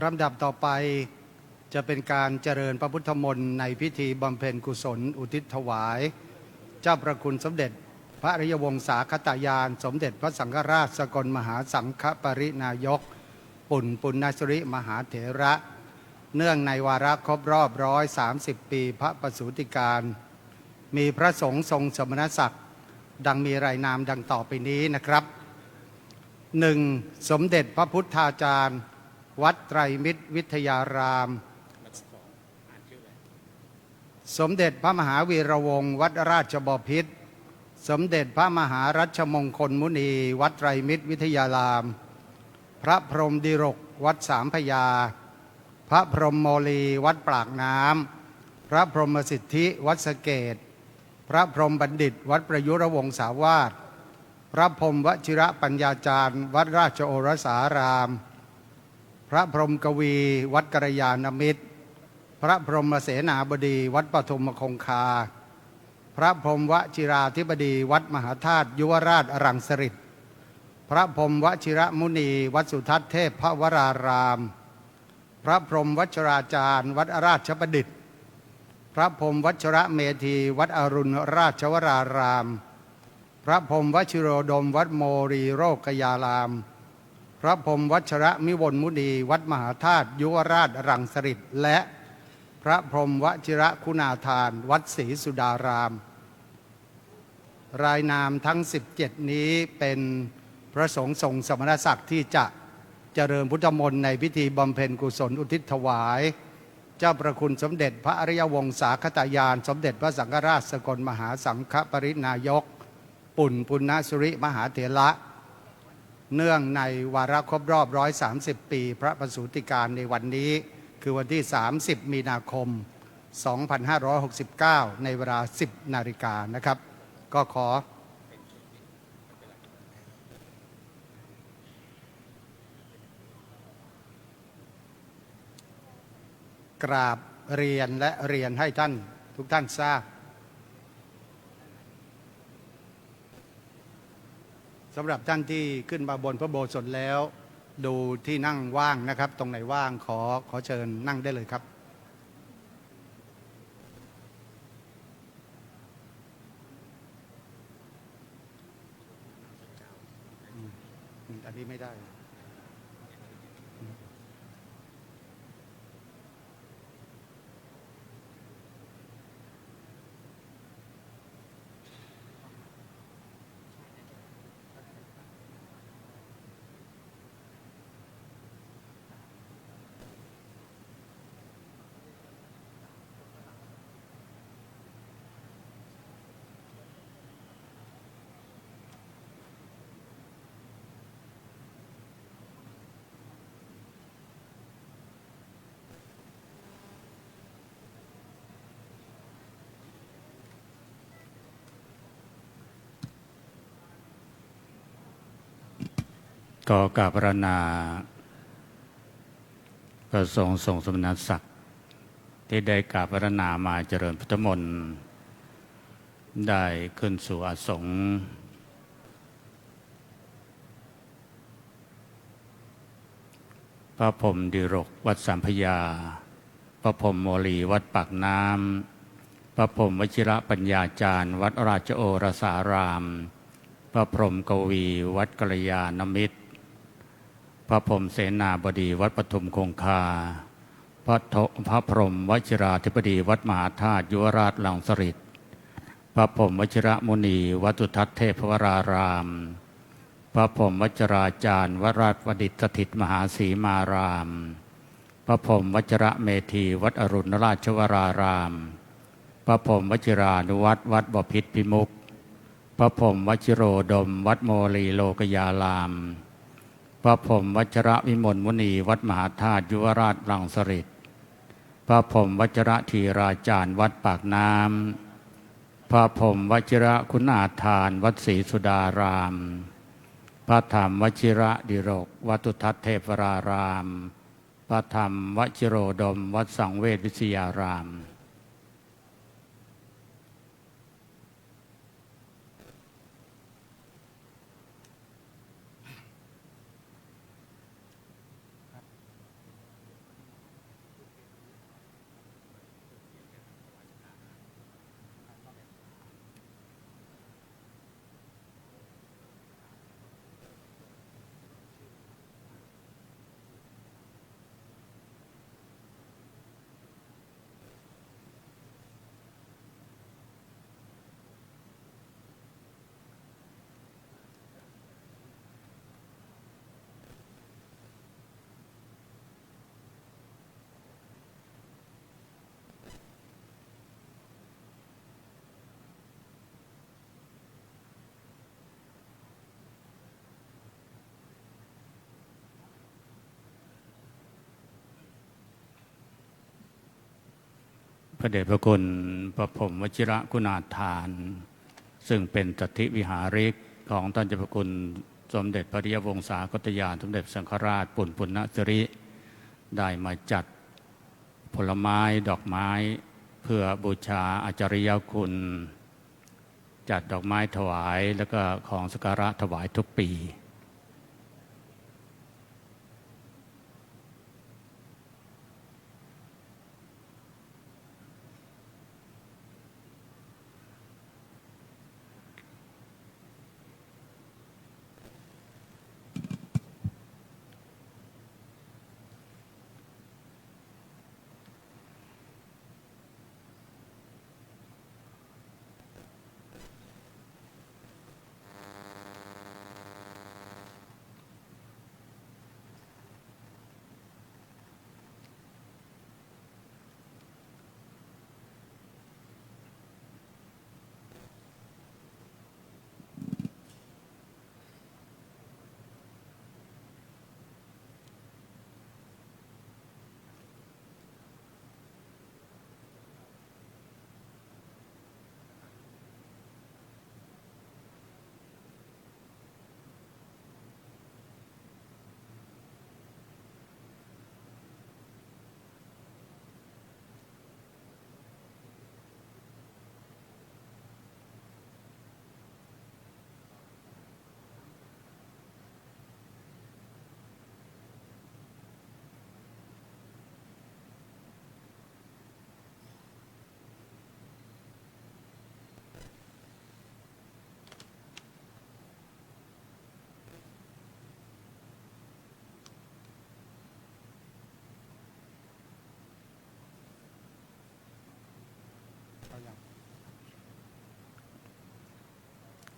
ลำดับต่อไปจะเป็นการเจริญพระพุทธมนต์ในพิธีบำเพ็ญกุศลอุทิศถวาย เจ้าพระคุณสมเด็จพระอริยวงศาคตญาณ สมเด็จพระสังฆราชสกลมหาสังฆปริณายก ปุณณปุณณสิริมหาเถระ เนื่องในวาระครบรอบ ร้อยสามสิบ ปีพระประสูติการ มีพระสงฆ์ทรงสมณศักดิ์ ดังมีรายนามดังต่อไปนี้นะครับ หนึ่ง สมเด็จพระพุทธาจารย์ วัดไตรมิตรวิทยาราม สมเด็จพระมหาวีระวงศ์ วัดราชบพิตร สมเด็จพระมหารัชมงคลมุนี วัดไตรมิตรวิทยาราม พระพรหมดิรก วัดสามพญา พระพรหมโมลี วัดปากน้ำ พระพรหมสิทธิ วัดสะเกษ พระพรหมบัณฑิต วัดประยุรวงศาวาส พระพรหมวชิระปัญญาจารย์ วัดราชโอรสาราม พระพรหมกวี วัดกัลยาณมิตร พระพรหมเสนาบดี วัดปทุมคงคา พระพรหมวชิราธิบดี วัดมหาธาตุยุวราชรังสฤษ พระพรหมวชิรมุนี วัดสุทัศน์เทพวราราม พระพรหมวัชราจารย์ วัดราชประดิษฐ์ พระพรหมวัชรเมธี วัดอรุณราชวราราม พระพรหมวชิโรดม วัดโมลีโลกยาราม พระพรหมวัชรมิวลมุนี วัดมหาธาตุยุวราชรังสฤษ และพระพรหมวชิรคุณาทาน วัดศรีสุดาราม รายนามทั้ง สิบเจ็ด นี้เป็นพระสงฆ์ทรงสมณศักดิ์ที่จะเจริญพุทธมนต์ในพิธีบำเพ็ญกุศลอุทิศถวาย เจ้าพระคุณสมเด็จพระอริยวงศาคตญาณ สมเด็จพระสังฆราชสกลมหาสังฆปริณายก ปุณณปุณณสิริมหาเถระ เนื่องในวาระครบรอบ ร้อยสามสิบ ปีพระประสูติการในวันนี้ คือวันที่ สามสิบ มีนาคม สองพันห้าร้อยหกสิบเก้า ในเวลา สิบ นาฬิกานะครับ ก็ขอ กราบเรียนและเรียนให้ท่านทุกท่านทราบ สำหรับท่านที่ขึ้นมาบนพระอุโบสถแล้ว ดูที่นั่งว่างนะครับ ตรงไหนว่างขอ ขอเชิญนั่งได้เลยครับ อันนี้ไม่ได้ ขอกราบพระนา พระสงฆ์ทรงสมณศักดิ์ ที่ได้กราบพระนามาเจริญพุทธมนต์ ได้ขึ้นสู่อาสงฆ์ พระพรหมดิรกวัดสามพระยา พระพรหมโมลีวัดปากน้ำ พระพรหมวชิระปัญญาจารย์วัดราชโอรสาราม พระพรหมกวีวัดกัลยาณมิตร พระพรหมเสนาบดีวัดปทุมคงคา พระโท พระพรหมวชิราธิบดีวัดมหาธาตุยุวราชรังสฤษ พระพรหมวชิระมุนีวัดสุทัศน์เทพวราราม พระพรหมวชิราจารย์วัดราชประดิษฐสถิตมหาสีมาราม พระพรหมวชิระเมธีวัดอรุณราชวราราม พระพรหมวชิรานุวัตรวัดบพิตรพิมุก พระพรหมวชิโรดมวัดโมลีโลกยาราม พระพรหมวชิระวิมลมุนีวัดมหาธาตุยุวราชรังสฤษ พระพรหมวชิระธีราจารย์วัดปากน้ำ พระพรหมวชิระคุณาทานวัดศรีสุดาราม พระธรรมวชิระดิรกวัดสุทัศน์เทพวราราม พระธรรมวชิโรดมวัดสังเวชวิทยารามพระเดชพระคุณพระพรหมวชิระคุณาทาน ซึ่งเป็นสัตถิวิหาริกของท่านเจ้าพระคุณสมเด็จพระอริยวงศาคตญาณสมเด็จสังฆราชปุณณปุณณสิริ ได้มาจัดผลไม้ดอกไม้เพื่อบูชาอาจาริยคุณ จัดดอกไม้ถวายแล้วก็ของสักการะถวายทุกปี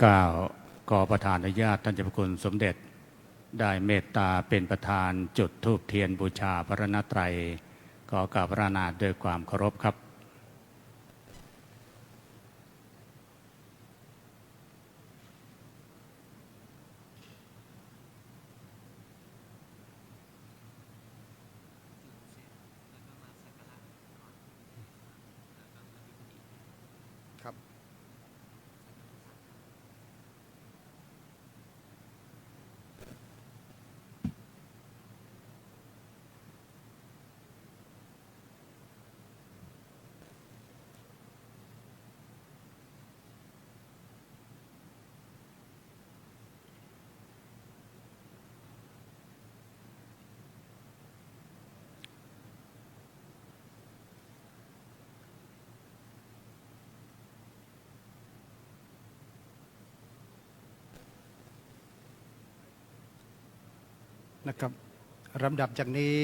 เก้า ขอประธานอนุญาตท่านเจ้าพระคุณสมเด็จ ได้เมตตาเป็นประธานจุดธูปเทียนบูชาพระรัตนตรัย ขอกราบอาราธนาด้วยความเคารพครับ ครับ นะครับ ลำดับจากนี้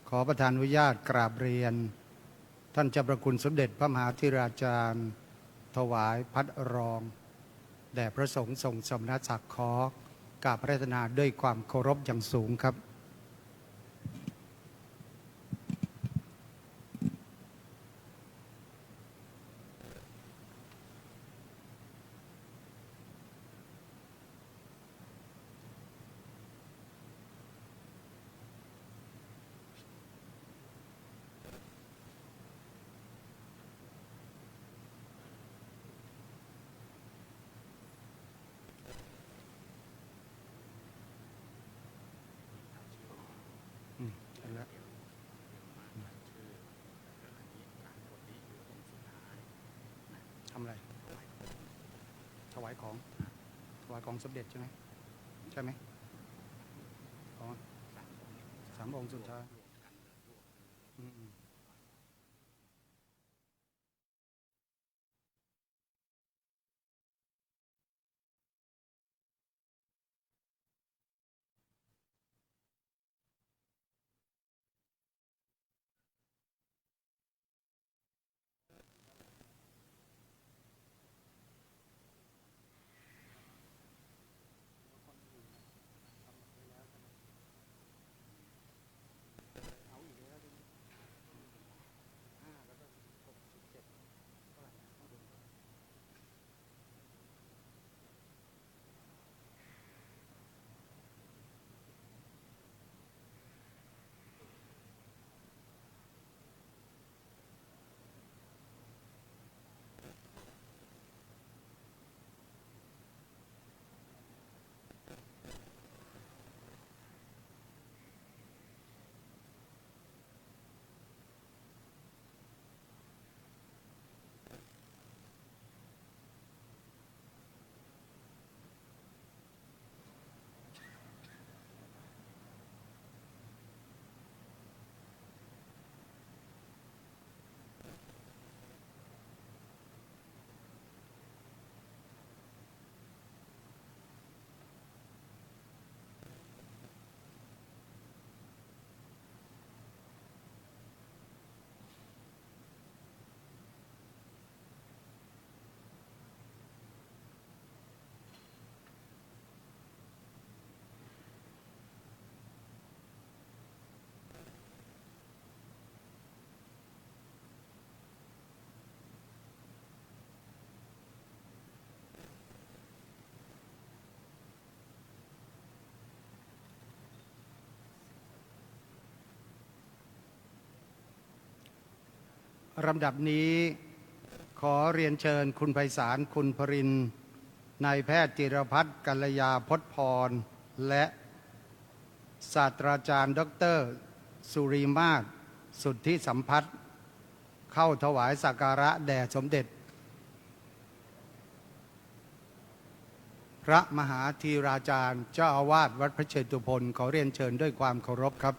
ขอประธานอนุญาตกราบเรียน ท่านเจ้าพระคุณสมเด็จพระมหาเถราจารย์ ถวายพัดรอง แด่พระสงฆ์ทรงสมณศักดิ์ ขอกราบอาราธนาด้วยความเคารพอย่างสูงครับอืม เห็นแล้ว ทำอะไร ถวายของ ถวายของสมเด็จใช่ไหม ใช่ไหม อ๋อ สามองค์สุดท้าย อืม อืมลำดับนี้ขอเรียนเชิญคุณไพศาล คุณพรินทร์ นายแพทย์จิรพัฒน์ กัลยาพจน์พร และศาสตราจารย์ ดอกเตอร์ สุริมาศ สุทธิสัมพัทธ์ เข้าถวายสักการะแด่สมเด็จ พระมหาธีราจารย์ เจ้าอาวาสวัดพระเชตุพน ขอเรียนเชิญด้วยความเคารพครับ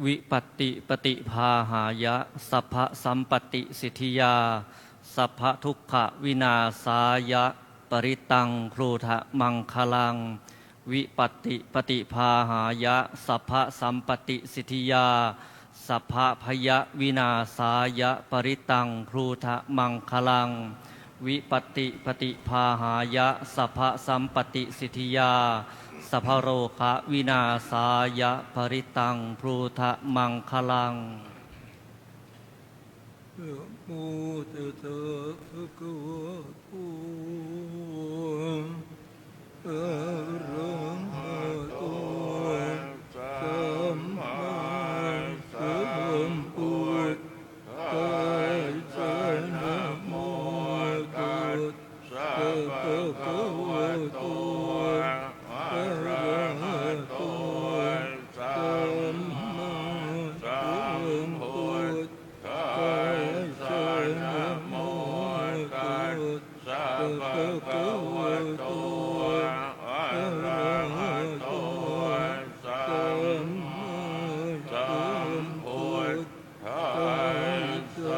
Vipattipaṭibāhāya sabbasampattisiddhiyā sabbadukkhavināsāya parittaṃ brūtha maṅgalaṃ. Vipattipaṭibāhāya sabbasampattisiddhiyā sabbabhayavināsāya parittaṃ brūtha maṅgalaṃ. Vipattipaṭibāhāya sabbasampattisiddhiyā sabbarogavināsāya parittaṃ brūtha maṅgalaṃ. Namo tassa bhagavato arahato sammāsambuddhassa. Namo tassa bhagavato arahato sammāsambuddhassa. Namo tassa bhagavato arahato sammāsambuddhassa.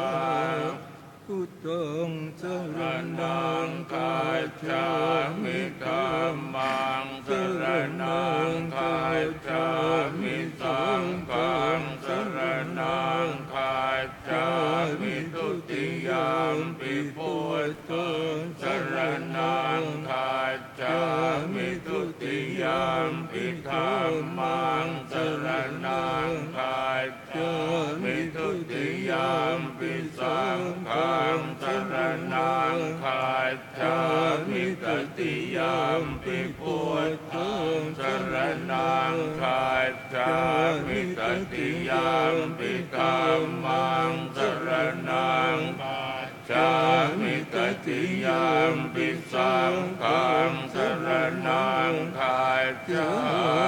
Buddhaṃ saraṇaṃ gacchāmi. Dhammaṃ saraṇaṃ gacchāmi. Saṅghaṃ saraṇaṃ gacchāmi. Dutiyampi buddhaṃ saraṇaṃ gacchāmi. Dutiyampi dhammaṃ saraṇaṃ gacchāmi. Dutiyampi saṅghaṃ saraṇaṃ gacchāmi. Tatiyampi buddhaṃ saraṇaṃ gacchāmi. Tatiyampi dhammaṃ saraṇaṃ gacchāmi. Tatiyampi saṅghaṃ saraṇaṃ gacchāmi.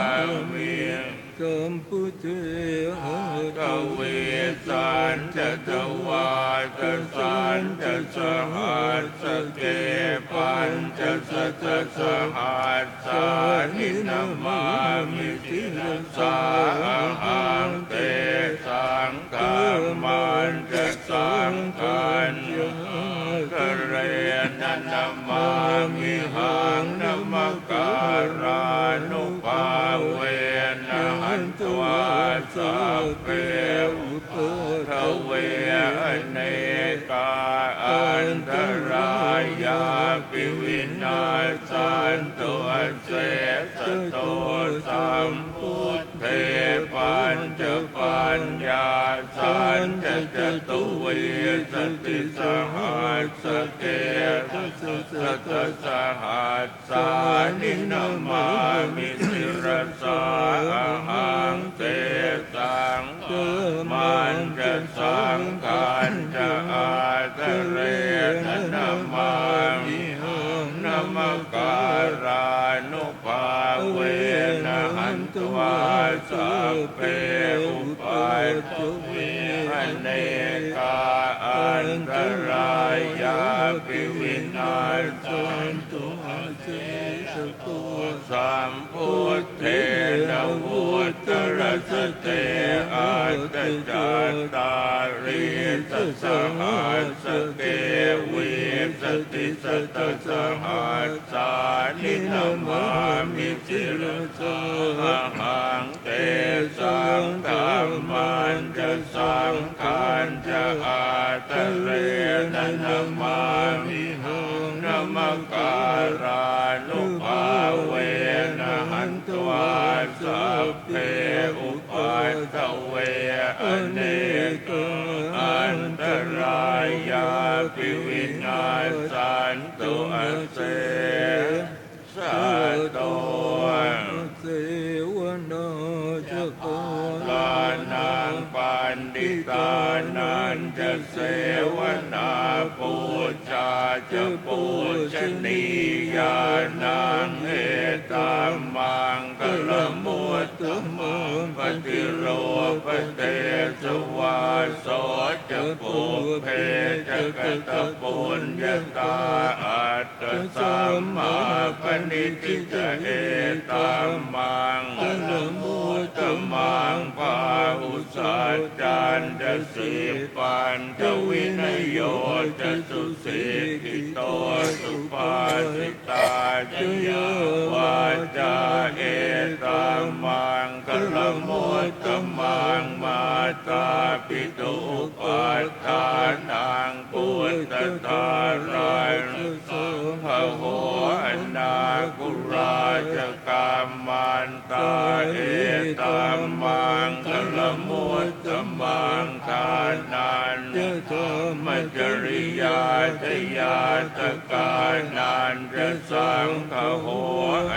Sambuddhe aṭṭhavīsañca dvādasañca sahassake pañcasatasahassāni namāmi sirasā ahaṃ. Tesaṃ dhammañca saṅghañca ādarena namāmihaṃ. Namakārānubhāvena hantvā sabbe upaddave anekā antarāyāpi vinassantu asesato. Sambuddhe pañcapaññāsañca catuvīsatisahassake dasasatasahassāni namāmi sirasā ahaṃ. Tesaṃ dhammañca saṅghañca ādarena namāmihaṃ. Namakārānubhāvena hantvā sabbe upaddave anekā antarāyāpi vinassantu asesato. Sambuddhe navuttarasate aṭṭhacattālīsasahassake vīsatisatasahassāni namāmi sirasā ahaṃ. Tesaṃ dhammañca saṅghañca ādarena namāmihaṃ. Namakārānubhāvena hantvā sabbe upaddave anekā antarāyāpi vinassantu ase sato. Asevanā ca bālānaṃ paṇḍitānañca sevanā pūjā ca pūjanīyānaṃ etammaṅgalamut tamaṃ paṭirūpadesavāso ca pubbe ca katapuññatā attasammāpaṇidhi ca etammaṅgalamuttamaṃ. Bāhusaccañca sippañca vinayo ca susikkhito subhāsi tā ca yā vācā etammaṅgalamuttamaṃ. Mātāpituupaṭṭhānaṃ puttadārassa saṅgaho anākulā ca kammantā etammaṅgalamuttamaṃ. Dānañca dhammacariyā ca ñātakānañca saṅgaho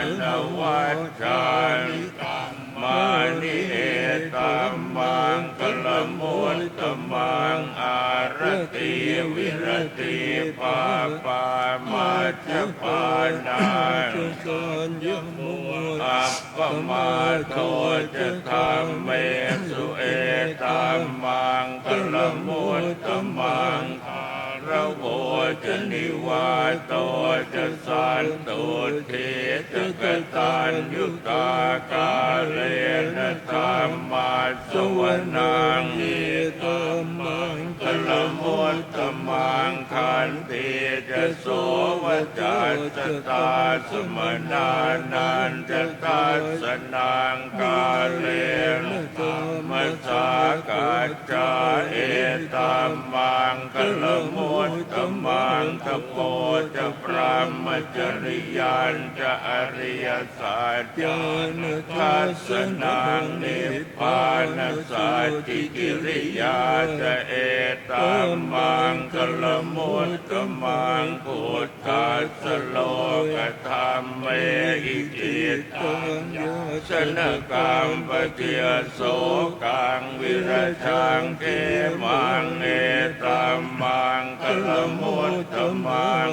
anavajjāni kammāni etammaṅgalamuttamaṃ. Āratī viratī pāpā majjapānā ca saññamo appamādo ca dhammesu etammaṅgalamuttamaṃ. Gāravo ca nivāto ca santuṭṭhī ca kataññutā kālena dhammassavanaṃ etammaṅgalamuttamaṃ. Khantī ca sovacassatā samaṇānañca dassanaṃ kālena dhammasākacchā etammaṅgalamuttamaṃ. Tapo ca brahmacariyañca ariyasaccāna dassanaṃ nibbānasacchikiriyā ca etammaṅgalamuttamaṃ. Pud dhassa lokadhammehi cittaṃ yassa na kampati asokaṃ virajaṃ khemaṃ etammaṅgalamuttamaṃ.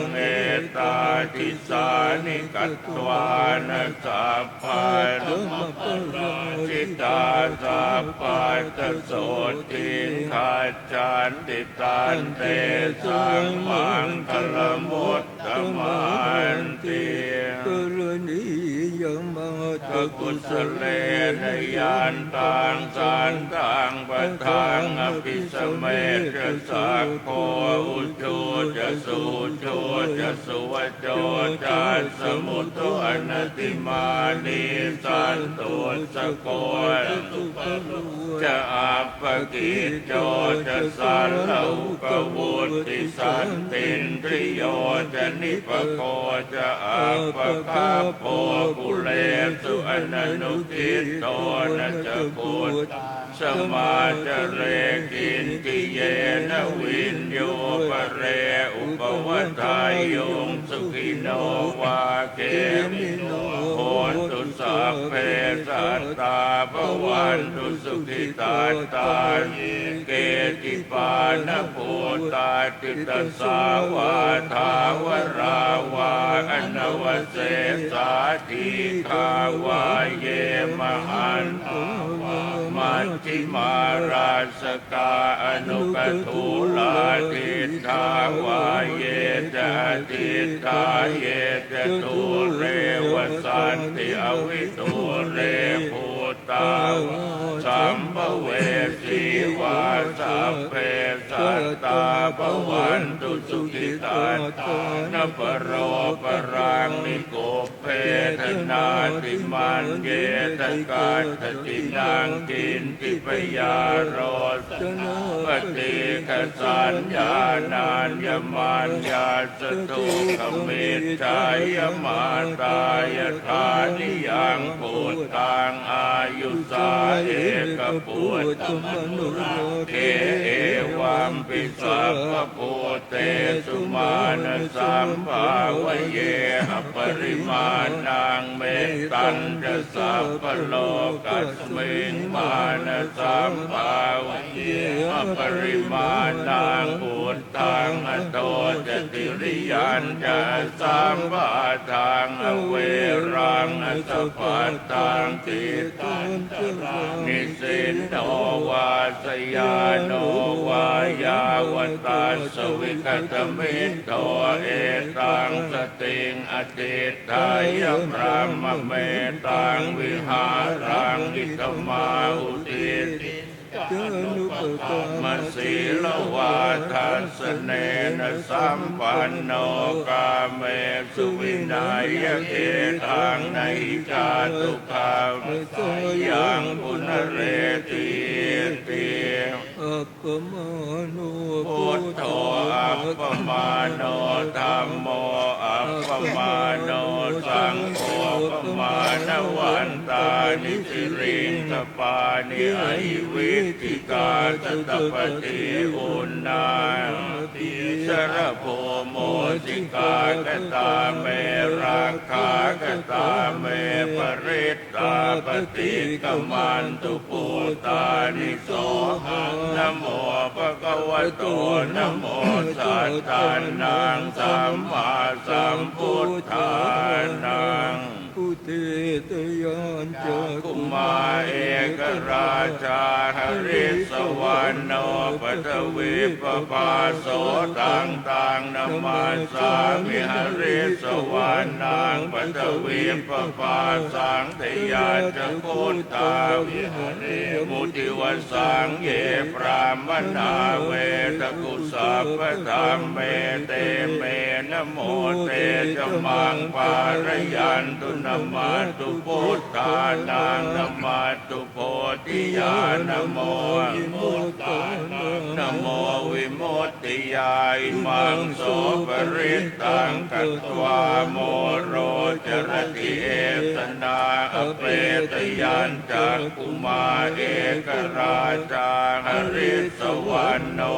Etādisāni katvāna sabbatthamaparājitā sabbattha sotthiṃ gacchanti tantesaṃ maṅgalamuttamanti. Karaṇīyam atthakusalena yantaṃ santaṃ padaṃ abhisamecca sakko ujū ca suhujū ca suvaco cassa mudu anatimānī santussako ca subharo ca appakicco ca sallahukavutti santindriyo ca nipako ca appagabbho kulesu ananugiddho. Na ca khuddaṃ samācare kiñci yena viññū pare upavadeyyuṃ. Sukhino vā khemino hontu sabbe sattā bhavantu sukhitattā. Ye keci pāṇabhūtatthi tasā vā thāvarā vā anavasesā dīghā vā ye mahantā vā majjhimā rassakā aṇukathūlā diṭṭhā vā ye ca adiṭṭhā ye ca dūre vasanti avidūre bhūtā vā sambhavesī vā sabbe sattā bhavantu sukhitattā. Na paro paraṃ nikubbetha nātimaññetha katthaci naṃ kiñci byārosanā paṭighasaññā nāññamaññassa dukkhamiccheyya. Mātā yathā niyaṃ puttaṃ āyusā ekaputtamanurakkhe evampi sabbabhūtesu mānasambhāvaye aparimāṇaṃ Mettañca sabbalokasmiṃ mānasambhāvaye aparimāṇaṃ, uddhaṃ adho ca tiriyañca asambādhaṃ averaṃ asapattaṃ. Tiṭṭhañcaraṃ nisinno vā sayāno vā yāvatassa vigatamiddho, etaṃ satiṃ adhiṭṭheyya brahmametaṃ vihāraṃ idhamāhu. Diṭṭhiñca anupagamma sīlavā dassanena sampanno, kāmesu vineyya gedhaṃ na hi jātu gabbhaseyyaṃ punaretīti. Appamāṇo buddho, appamāṇo dhammo, appamāṇo saṅgho, pamāṇavantāni siriṃsapāni ahi vicchikā satapadī uṇṇānābhī sarabū mūsikā. Katā me rakkhā, katā me parit tā paṭikkamantu bhūtāni. Sohaṃ namo bhagavato, namo sattannaṃ sammāsambuddhānaṃ. Udetayañcakkhumā ekarājā harissavaṇṇo paṭhavippabhāso, taṃ taṃ namassāmi harissavaṇṇaṃ paṭhavippabhāsaṃ. Te yañca guttā viharemu divasaṃ ye brāhmaṇā vedagu sabbadhamme, te me namo te ca maṃ pālayantu. Namatthu buddhānaṃ, namatthu bodhiyā, namo vimuttānaṃ, namo vimut tiyā. Imaṃ so parittaṃ katvā moro carati esanā. Apetayañcakkhumā ekarājā harissavaṇṇo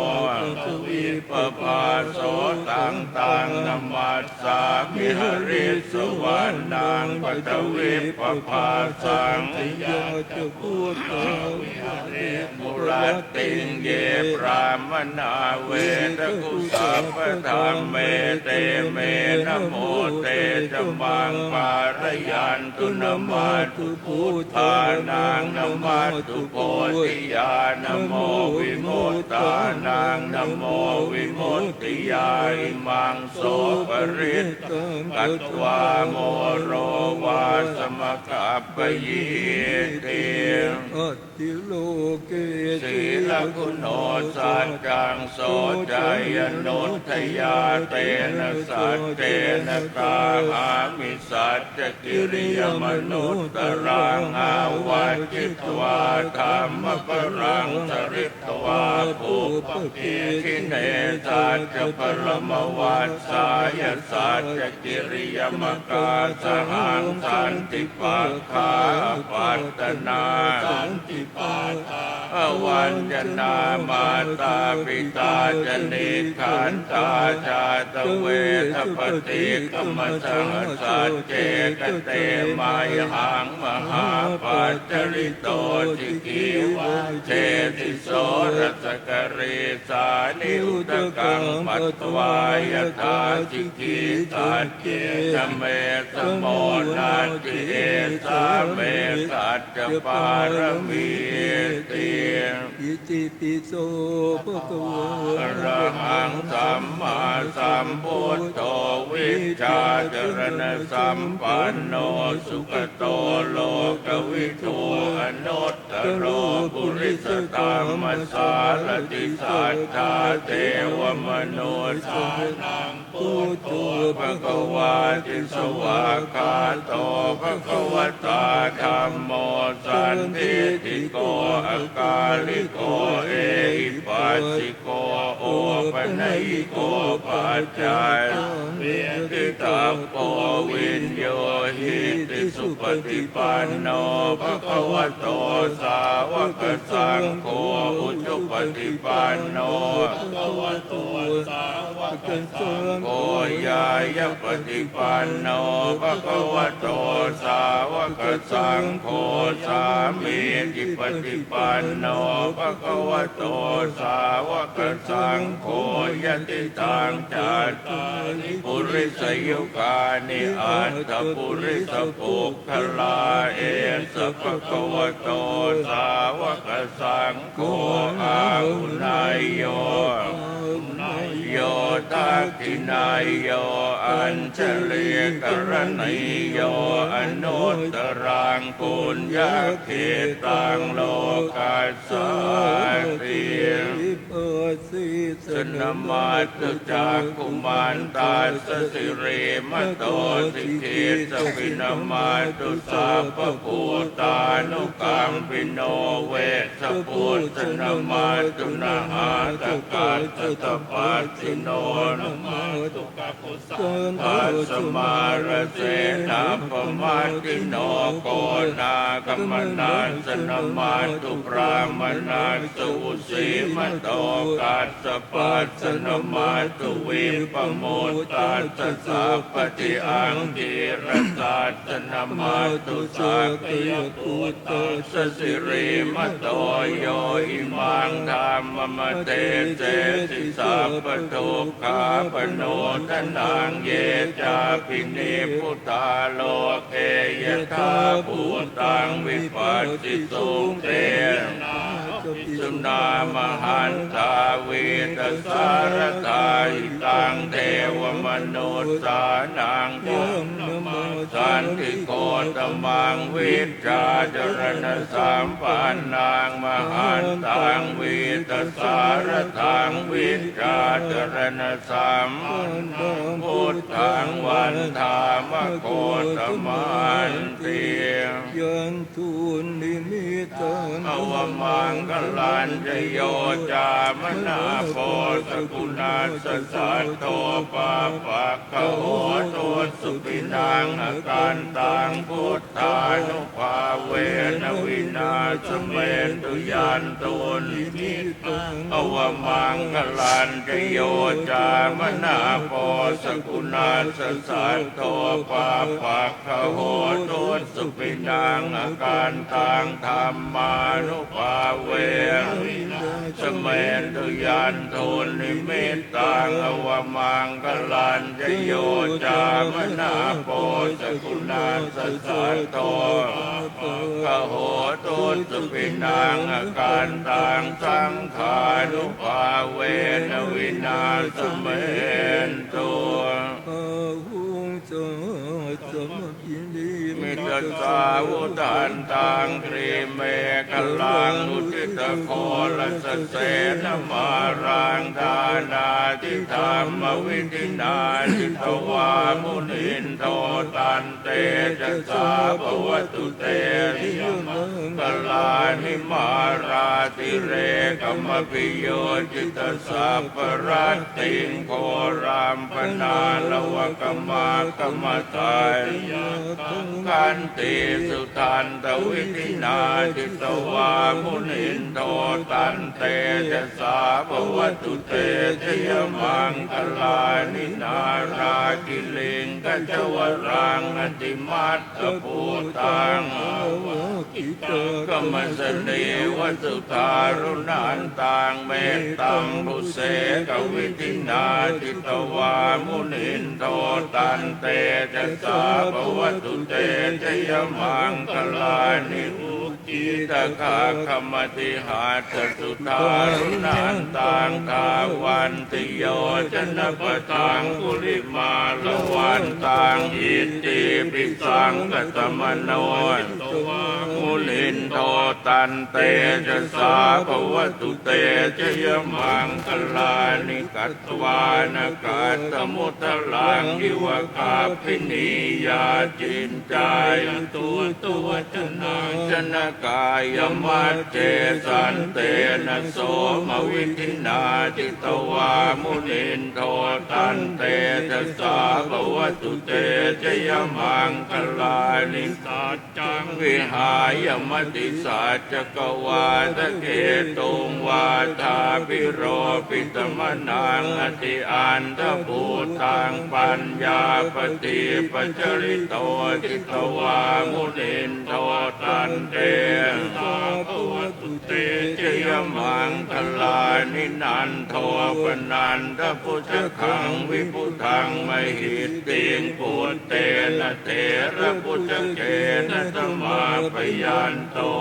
paṭhavippabhāso, taṃ taṃ namas sāmi harissavaṇṇaṃ paṭhavippabhāsaṃ. Te yañca guttā viharemu rattiṃ ye brāhmaṇā vedagu sabbadhamme, te me namo te ca maṃ pālayantu. Namatthu buddhānaṃ, namatthu bodhiyā, namo vimuttānaṃ, namo vimuttiyā. Imaṃ so parittaṃ katvā moro vāsamakappayīti. Atthi loke sīlaguṇo saccaṃ soceyyanuddayā, tena saccena kāhāmi saccakiriyamanuttaraṃ. Āvajjitvā dhammabalaṃ sari tvā pubbabe jine saccabalamavassāya saccakiriyamakāsahaṃ. Santi pakkhā apattanā, santi pādā avañcanā, mātā pitā ca nikkhantā, jātaveda paṭikkama. Saha sacce kate mayhaṃ mahāpajjalito, sikhī vajjesi sorasa karīsāni, udakaṃ patvā yathā sikhī, saccena me samo natthi, esā me saccapāramīti. Itipi so bhagavā arahaṃ sammāsambuddho, vijjācaraṇasampanno sugato lokavidū, anuttaro purisadammasārathi satthā devamanussānaṃ buddho bhagavāti. Svākkhāto bhagavatā dhammo, sandiṭṭhiko akāliko ehipassiko opanayiko paccattaṃ veditabbo viññūhīti. Supaṭipanno bhagavato sāvakasaṅgho, ujupaṭipanno bhagavato sāvakasaṅgho, ñāyapaṭipanno bhagavato sāvakasaṅgho, sāmīcipaṭipanno bhagavato sāvakasaṅgho, yadidaṃ cattāri purisayugāni aṭṭha purisapuggalā, esa bhagavato sāvakasaṅgho, āhuneyyo pāhuneyyo dakkhiṇeyyo añjalikaraṇīyo, anuttaraṃ puññakkhettaṃ lokassāti. Bhāseti. Namatthu cakkhumantassa sirīmato, sikhīssapi namatthu sabbabhūtānukampino, vessabhussa namatthu nhātakassa tapassino, namatthu kakusandhassa mārasenappamaddino, konāgamanassa namatthu brāhmaṇassa vusīmato, kassapassa namatthu vippamuttassa sabbadhi, aṅgīrasassa namatthu sakyapu ttassa sirīmato, yo imaṃ dhammamadesehi sabbadukkhāpanūdanaṃ, ye cābhinibbu tā loke yathābhūtaṃ vipassisuṃ, te janā api suṇā mahantā vītasāradā, hitaṃ devamanussānaṃ yaṃ namassanti gotamaṃ, vijjācaraṇasampannaṃ mahantaṃ vītasāradā, vijjācaraṇasampannaṃ buddhaṃ vandāma gotamanti. Yandunnimittaṃ avamaṅgalañca, yo cāmanāpo sakuṇassa saddo, pāpaggaho dussupinaṃ akantaṃ, buddhānubhāvena vināsamentu. Yandunnimittaṃ avamaṅgalañca, yo cāmanāpo sakuṇassa saddo, pāpaggaho dussupinaṃ akantaṃ, dhammānubhāvena vināsamentu. Yandunnimittaṃ avamaṅgalañca, yo cāmanāpo sakuṇassa saddo, pāpaggaho dussupinaṃ akantaṃ, saṅghānubhāvena vināsamentu. Bāhuṃ sahassamabhinimmitasāvudhantaṃ, grīmekhalaṃ uditaghorasasenamāraṃ, dānādidhammavidhinā jitavā munindo, tantejasā bhavatu te jayamaṅgalāni. Mārātirekamabhiyujjhitasabbarattiṃ, ghorampanāḷavakamakkhamathaddhayakkhaṃ, khantīsudantavidhinā jitavā munindo, tantejasā bhavatu te jayamaṅgalāni. Nāḷāgiriṃ gajavaraṃ atimattabhūtaṃ, dāvaggicakkamasanīva sudāruṇantaṃ, mettambusekavidhinā jitavā munindo, tantejasā bhavatu te jayamaṅgalāni. Ukkhittakhaggamatihatthasudāruṇantaṃ, dhāvantiyojanapathaṅgulimālavantaṃ, iddhībhisaṅkhatamano jitavā munindo, tantejasā bhavatu te jayamaṅgalāni. Katvāna kaṭṭhamudaraṃ iva gabbhinī, yāciñcāya duṭṭhavacanaṃ janakāyamajjhe santena somavidhinā jitavā munindo tantejasā bhavatu te jayamaṅgalāni. Saccaṃ vihāya matisaccakavādaketuṃ vādābhiropitamanaṃ atiandhabhūtaṃ paññāpadīpajalito jitavā munindo tantejasā bhavatu te jayamaṅgalāni. Nandopanandabhujagaṃ vibudhaṃ mahiddhiṃ puttena therabhujagena damāpayanto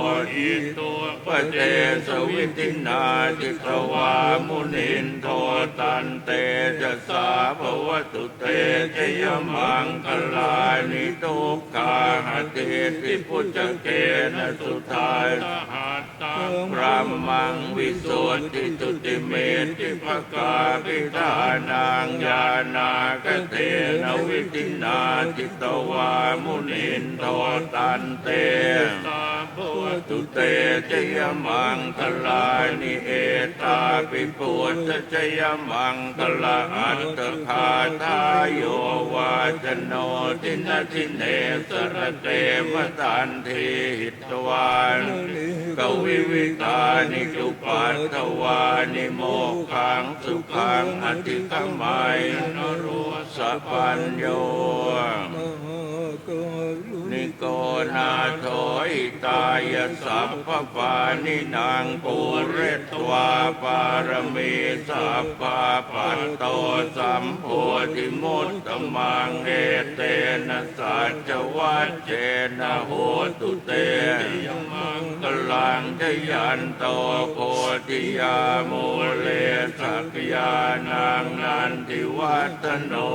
iddhūpadesavidhinā jitavā munindo tantejasā bhavatu te jayamaṅgalāni. Duggāhadiṭṭhibhujagena sudaṭṭhahatthaṃ brahmaṃ visuddhijutimiddhibakābhidhānaṃ ñāṇāgadena vidhinā jitavā munindo tantejasā bhavatu te jayamaṅgalāni. Etāpi buddhajayamaṅgalaaṭṭhagāthā yo vācano dinadine sarate matandī hitvānanekavividhāni cupaddavāni mokkhaṃ sukhaṃ adhigameyya naro sapañño. Niko nātho hitāya sabbapāṇinaṃ pūretvā pāramī sabbā patto sambodhimuttamaṃ. Etena saccavajjena hotu te jayamaṅgalaṃ. Jayanto bodhiyā mūle sakyānaṃ nandivaḍḍhano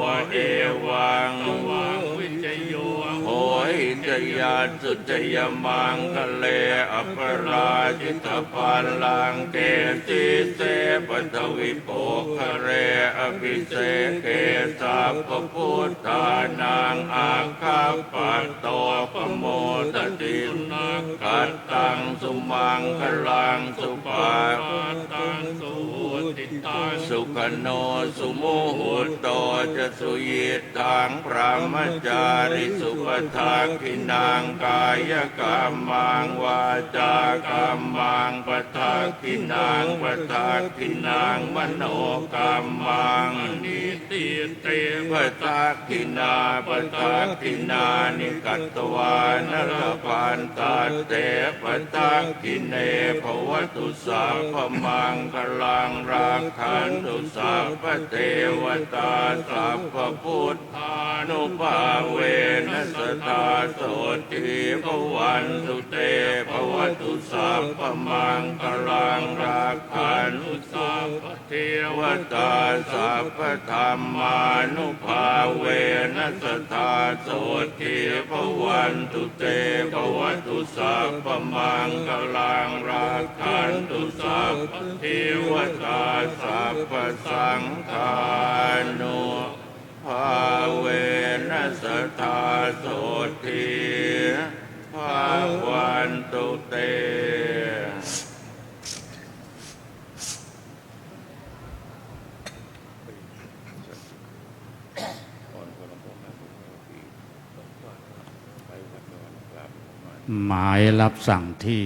evaṃ tvaṃ vijayo hohi jayassu jayamaṅgale aparājitapallaṅke sīse paṭhavipokkhare abhiseke sabbabuddhānaṃ aggappatto pamodati. Sunakkhattaṃ sumaṅgalaṃ supabhātaṃ suhuṭṭhitaṃ sukhaṇo sumuhutto ca suyiṭṭhaṃ brahmacārisu padakkhiṇaṃ kāyakammaṃ vācākammaṃ padakkhiṇaṃ padakkhiṇaṃ manokammaṃ paṇidhī te padakkhiṇā padakkhiṇāni katvāna labhantatthe padakkhiṇe. Bhavatu sabbamaṅgalaṃ rakkhantu sabbadevatā sabbabuddhānubhāvena sadā sotthī bhavantu te. Bhavatu sabbamaṅgalaṃ rakkhantu sabbadevatā sabbadhammānubhāvena sadā sotthī bhavantu te. Bhavatu sabbamaṅgalaṃ rakkhantu sabbadevatā sabbasaṅghānubhāvena sadā sotthī bhavantu te. หมายรับสั่งที่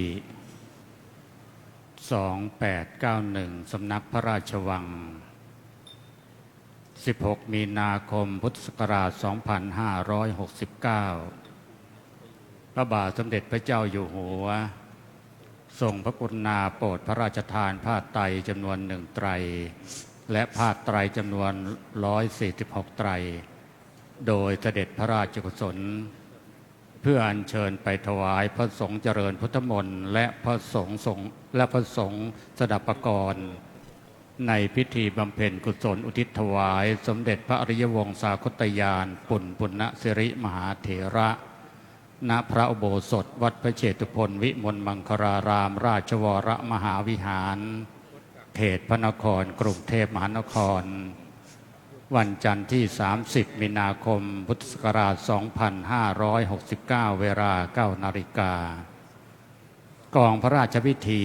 สองแปดเก้าหนึ่ง สำนักพระราชวัง สิบหก มีนาคม พุทธศักราช สองพันห้าร้อยหกสิบเก้า พระบาทสมเด็จพระเจ้าอยู่หัว ทรงพระกรุณาโปรดพระราชทานผ้าไตรจำนวนหนึ่งไตร และผ้าไตรจำนวน ร้อยสี่สิบหก ไตร โดยเสด็จพระราชกุศล เพื่ออัญเชิญไปถวายพระสงฆ์เจริญพุทธมนต์ และพระสงฆ์ทรง และพระสงฆ์สดับปกรณ์ ในพิธีบำเพ็ญกุศลอุทิศถวายสมเด็จพระอริยวงศาคตญาณ ปุณณปุณณสิริมหาเถระ ณ พระอุโบสถวัดพระเชตุพนวิมลมังคลารามราชวรมหาวิหาร เขตพระนครกรุงเทพมหานคร วันจันทร์ที่ สามสิบ มีนาคม พุทธศักราช สองพันห้าร้อยหกสิบเก้า เวลา เก้านาฬิกา กองพระราชพิธี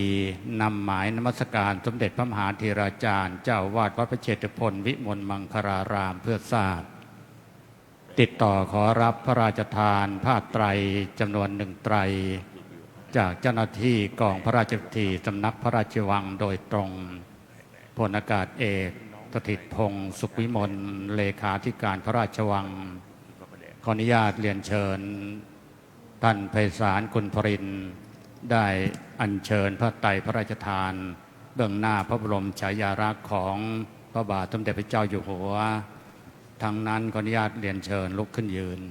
นำหมายนมัสการสมเด็จพระมหาเถราจารย์ เจ้าอาวาสวัดพระเชตุพนวิมลมังคลารามเพื่อทราบ ติดต่อขอรับพระราชทานผ้าไตรจำนวนหนึ่งไตร จากเจ้าหน้าที่กองพระราชพิธีสำนักพระราชวังโดยตรง พลอากาศเอก สถิตพงษ์ สุขวิมล เลขาธิการพระราชวัง ขออนุญาตเรียนเชิญ ท่านไพศาล กุลพรินทร์ ได้อัญเชิญผ้าไตรพระราชทาน เบื้องหน้าพระบรมฉายาลักษณ์ของพระบาทสมเด็จพระเจ้าอยู่หัว ทั้งนั้นขออนุญาตเรียนเชิญลุกขึ้นยืน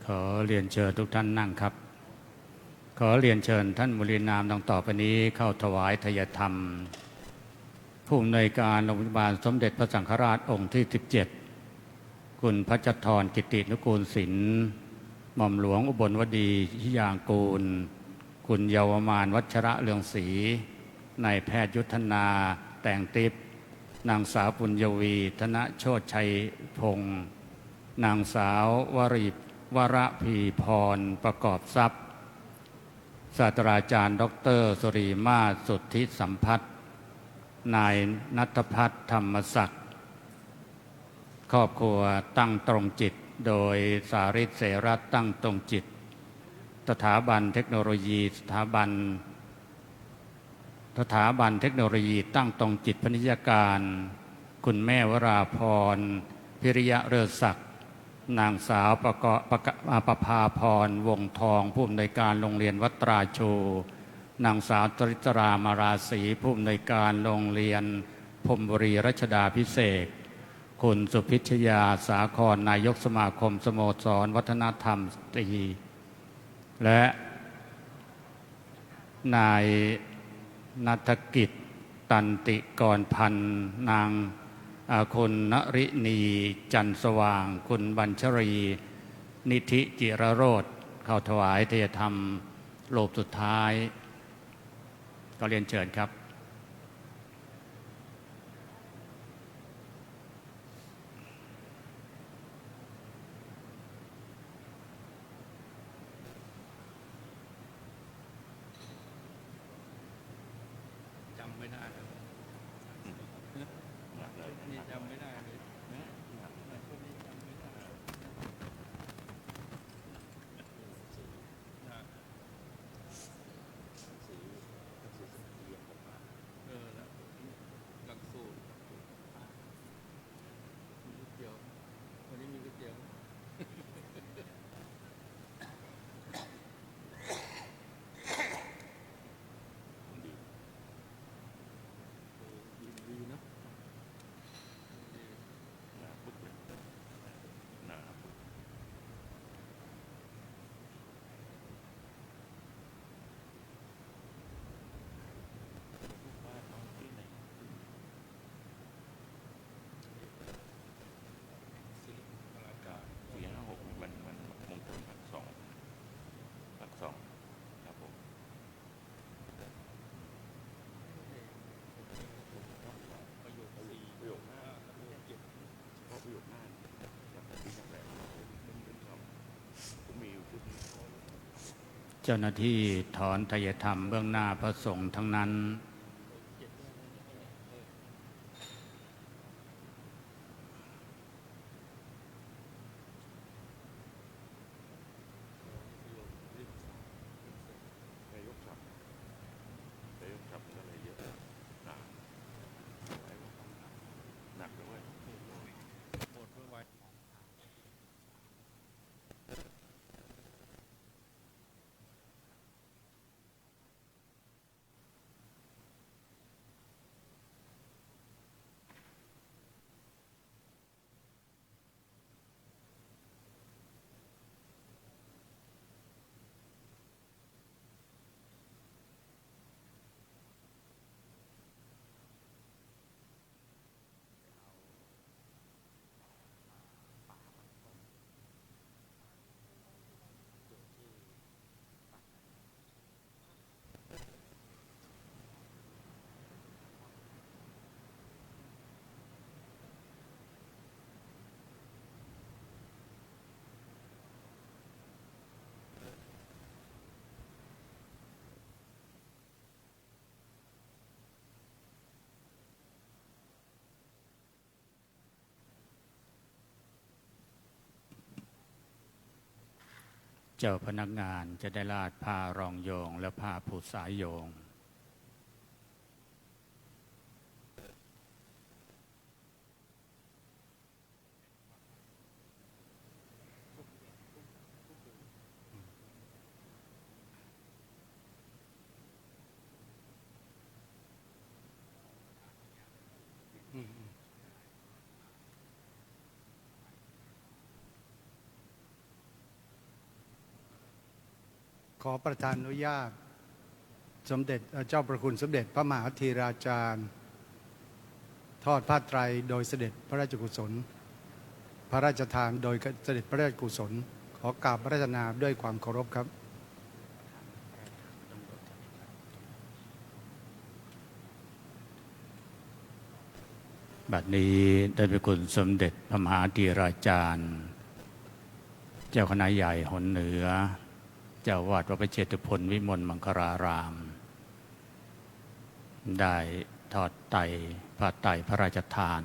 ขอเรียนเชิญทุกท่านนั่งครับ ขอเรียนเชิญท่านมุนีนามดังต่อไปนี้เข้าถวายไทยธรรม ผู้อำนวยการโรงพยาบาลสมเด็จพระสังฆราชองค์ที่ สิบเจ็ด คุณพัชรธร กิตตินุกูลศิลป์ หม่อมหลวงอุบลวดียางกูล คุณเยาวมานวัชระเรืองศรี นายแพทย์ยุทธนา แตงติป นางสาวปุญญวี ธนโชติชัยพงษ์ นางสาววรี วรพีพร ประกอบทรัพย์ ศาสตราจารย์ ด็อกเตอร์ สุรีมาศ สุทธิสัมพัฒน์ นายณัฐพัฒน์ ธรรมศักดิ์ ครอบครัวตั้งตรงจิต โดยสาริต เสรัตน์ ตั้งตรงจิต สถาบันเทคโนโลยี สถาบัน สถาบันเทคโนโลยีตั้งตรงจิตพนิยการ คุณแม่วราพร พิริยะเลิศศักดิ์ นางสาวประกอ- ประกะ- อ่า ประภาพร วงศ์ทอง ผู้อำนวยการโรงเรียนวัดตราชู นางสาวตริศรา มาราศี ผู้อำนวยการโรงเรียนพรหมบุรีรัชดาภิเษก คุณสุพิชยา สาคร นายกสมาคมสโมสรวัฒนธรรมสตรี และนายณัฐกิจ ตันติกรพันธ์ นาง อ่า คุณนริณี จันทร์สว่าง คุณบัญชรี นิธิจิรโรจน์ เข้าถวายไทยธรรมรูปสุดท้าย ก็เรียนเชิญครับ จำไม่ได้แล้ว นี่จำไม่ได้เลยนะ พวกนี้จำไม่ได้นะ เออ แล้วหลักสูตร มีก๋วยเตี๋ยว วันนี้มีก๋วยเตี๋ยว ดี เออ ดี ดีนะ ดี เจ้าหน้าที่ถอนไทยธรรมเบื้องหน้าพระสงฆ์ทั้งนั้น เจ้าพนักงานจะได้ราดผ้ารองโยงและผ้าปูสายโยง ขอประทานอนุญาต สมเด็จ เอ่อ เจ้าพระคุณสมเด็จพระมหาเถราจารย์ ทอดผ้าไตรโดยเสด็จพระราชกุศล พระราชทานโดยเสด็จพระราชกุศล ขอกราบอาราธนาด้วยความเคารพครับ บัดนี้ท่านพระคุณสมเด็จพระมหาเถราจารย์ เจ้าคณะใหญ่หนเหนือ เจ้าอาวาสวัดพระเชตุพนวิมลมังคลาราม ได้ทอดไตร ผ้าไตรพระราชทาน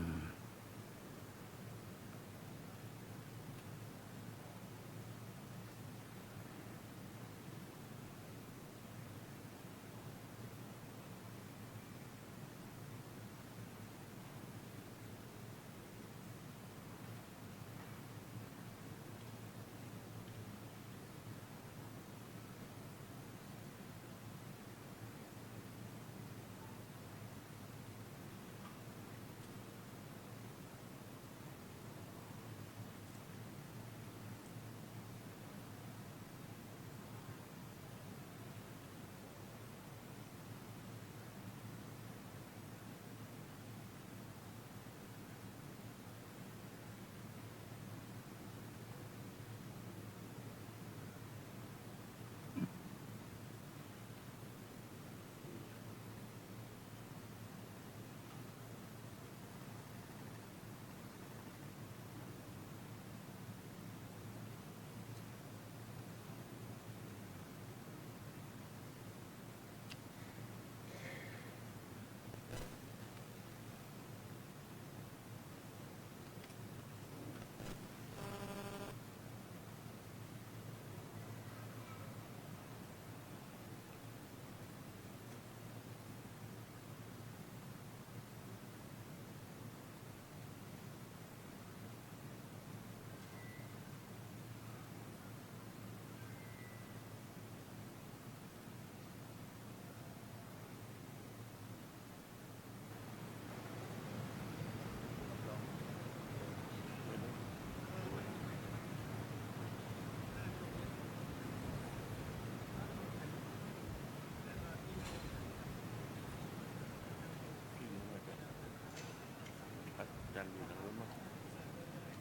อาจารย์อยู่ทางนู้นมั้ง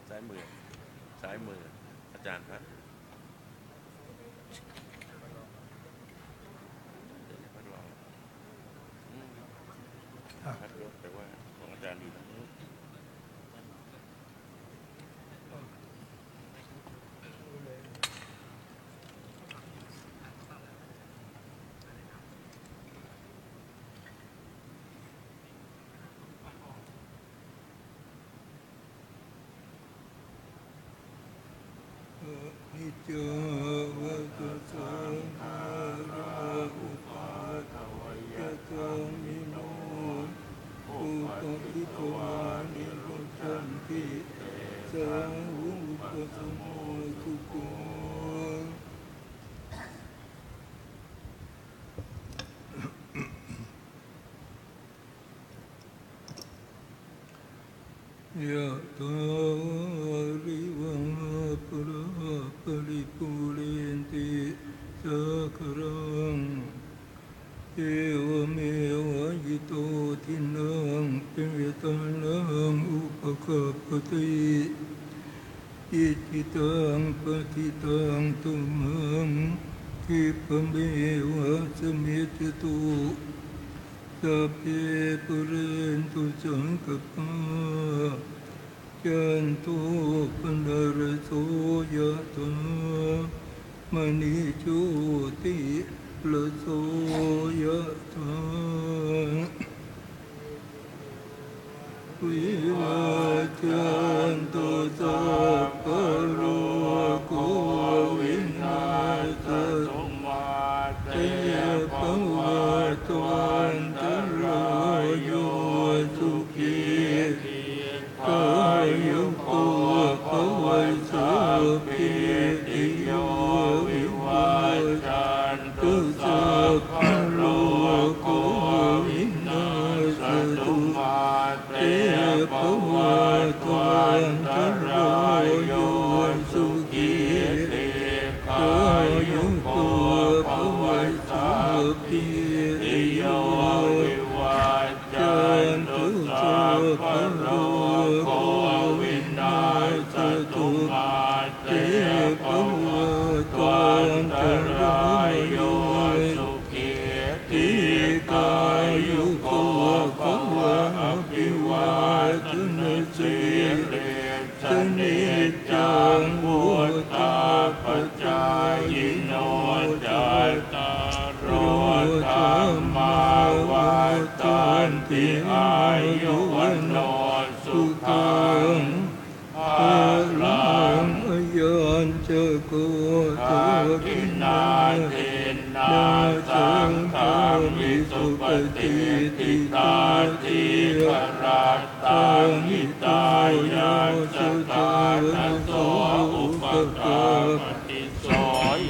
ซ้ายมือ ซ้ายมือ อาจารย์ครับ เดี๋ยวนี้พัดวาง อืม อ่ะ พัดยก แต่ว่าของอาจารย์อยู่ทางนู้น ดูเลย Aniccā vata saṅkhārā, uppādavayadhammino, uppajjitvā nirujjhanti, tesaṃ vūpasamo sukho. Yathā vārivahā pūrā paripūrenti sāgaraṃ, evameva ito dinnaṃ petānaṃ upakappati. Icchitaṃ patthitaṃ tumhaṃ khippameva samijjhatu. Sabbe pūrentu saṅkappā, cando paṇṇaraso yathā, maṇi jotiraso yathā. Vivajjantu sabbarogo vinassatu, mā te bhavatvantarāyo sukhī dīghāyuko bhava. Sabbītiyo vivajjantu sabbarogo vinassatu, mā te bhavatvantarāyo sukhī dīghāyuko bhava. Sabbītiyo vivajjantu sabbarogo vinassatu, mā te bhavatvantarāyo sukhī dīghāyuko bhava. Abhivādanasīlissa niccaṃ vuḍḍhāpacāyino cattāro dhammā vaḍḍhanti āyu vaṇṇo sukhaṃ balaṃ. Ayañca kho dakkhiṇā dinnā saṅghamhi supatiṭṭhitā, dīgharattaṃ hitāyassa ṭhānaso upakappati. So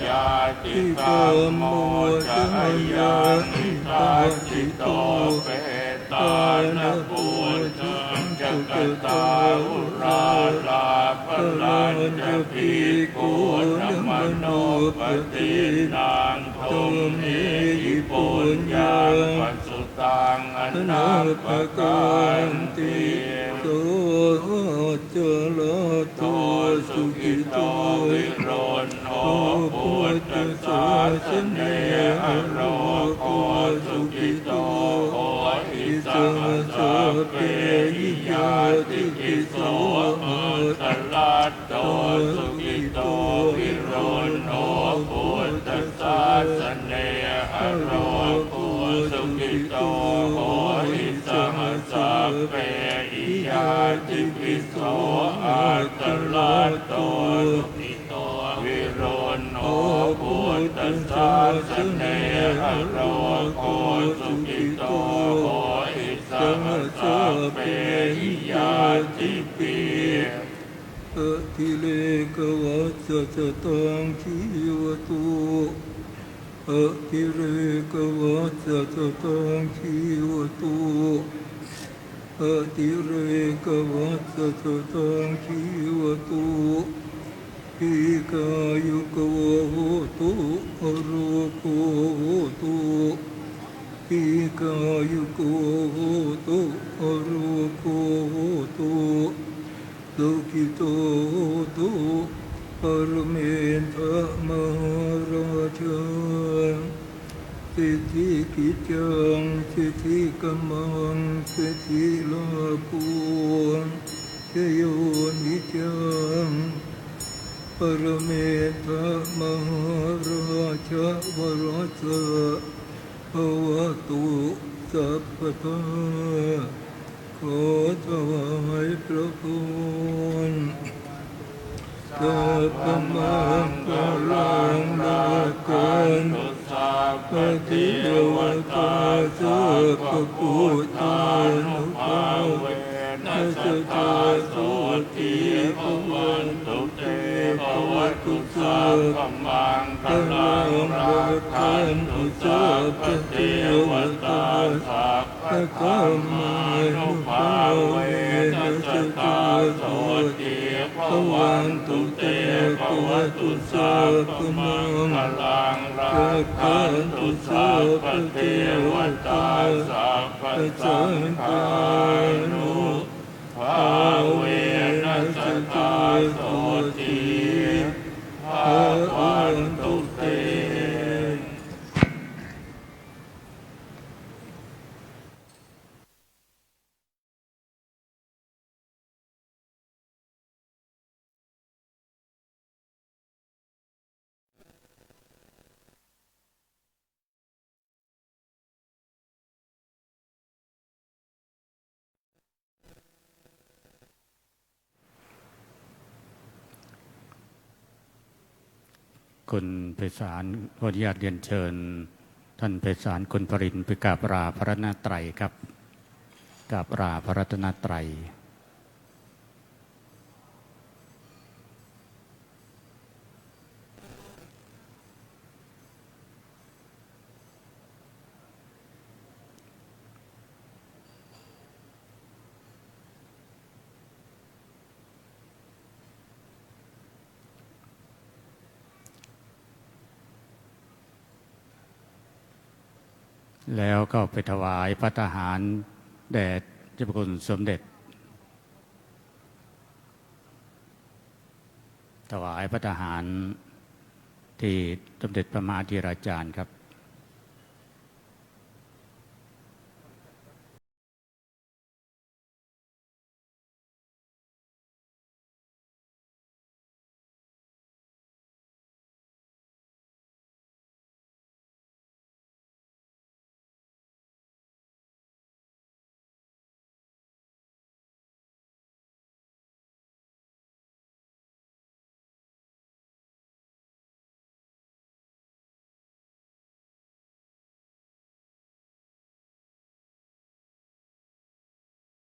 ñātidhammo ca ayaṃ nidassito, petāna pūjā ca katā uḷārā, balañca bhikkhūnamanuppadinnaṃ, tumhehi puññaṃ pasutaṃ anappakanti. Sohac latho sukhito viruḷho buddhasāsane, arogo sukhito hohi saha sabbehi ñātibhi. Soatthalatto sukhito viruḷho buddhasāsane, arogo sukhito hohi saha sabbehi ñātibhi. Soatthalatto sukhito viruḷho buddhasāsane, arogo sukhito hohi saha sabbehi ñātibhi. Atirekavassatsataṃ jīvatu, atirekavassatsataṃ jīvatu, atirekavassatsataṃ jīvatu. Dīghāyuko hotu, arogo hotu. Dīghāyuko hotu, arogo hotu. Sukhito hotu, paramittamahārājā. Siddhikiccaṃ siddhikammaṃ siddhilābho jayo niccaṃ. Paramittamahārājā varassa bhavatu sabbadā. ขอถวายพระพร Sabbamaṅgalaṃ rakkhantu sabbadevatā sabbabuddhānubhāvena sadā sotthī bhavantu te. Bhavatu sabbamaṅgalaṃ rakkhantu sabbadevatā sabbadhammānubhāvena sadā sotthī bhavantu te. Bhavatu sabbamaṅgalaṃ rakkhantu sabbadevatā sabbasaṅghānubhāvena sadā sotthī bhavantu te. คุณไพศาล ขออนุญาตเรียนเชิญ ท่านไพศาล คุณปรินทร์ ไปกราบลาพระรัตนตรัยครับ กราบลาพระรัตนตรัย แล้วก็ไปถวายภัตตาหารแด่เจ้าพระคุณสมเด็จ ถวายภัตตาหารที่สมเด็จพระมหาธีราจารย์ครับ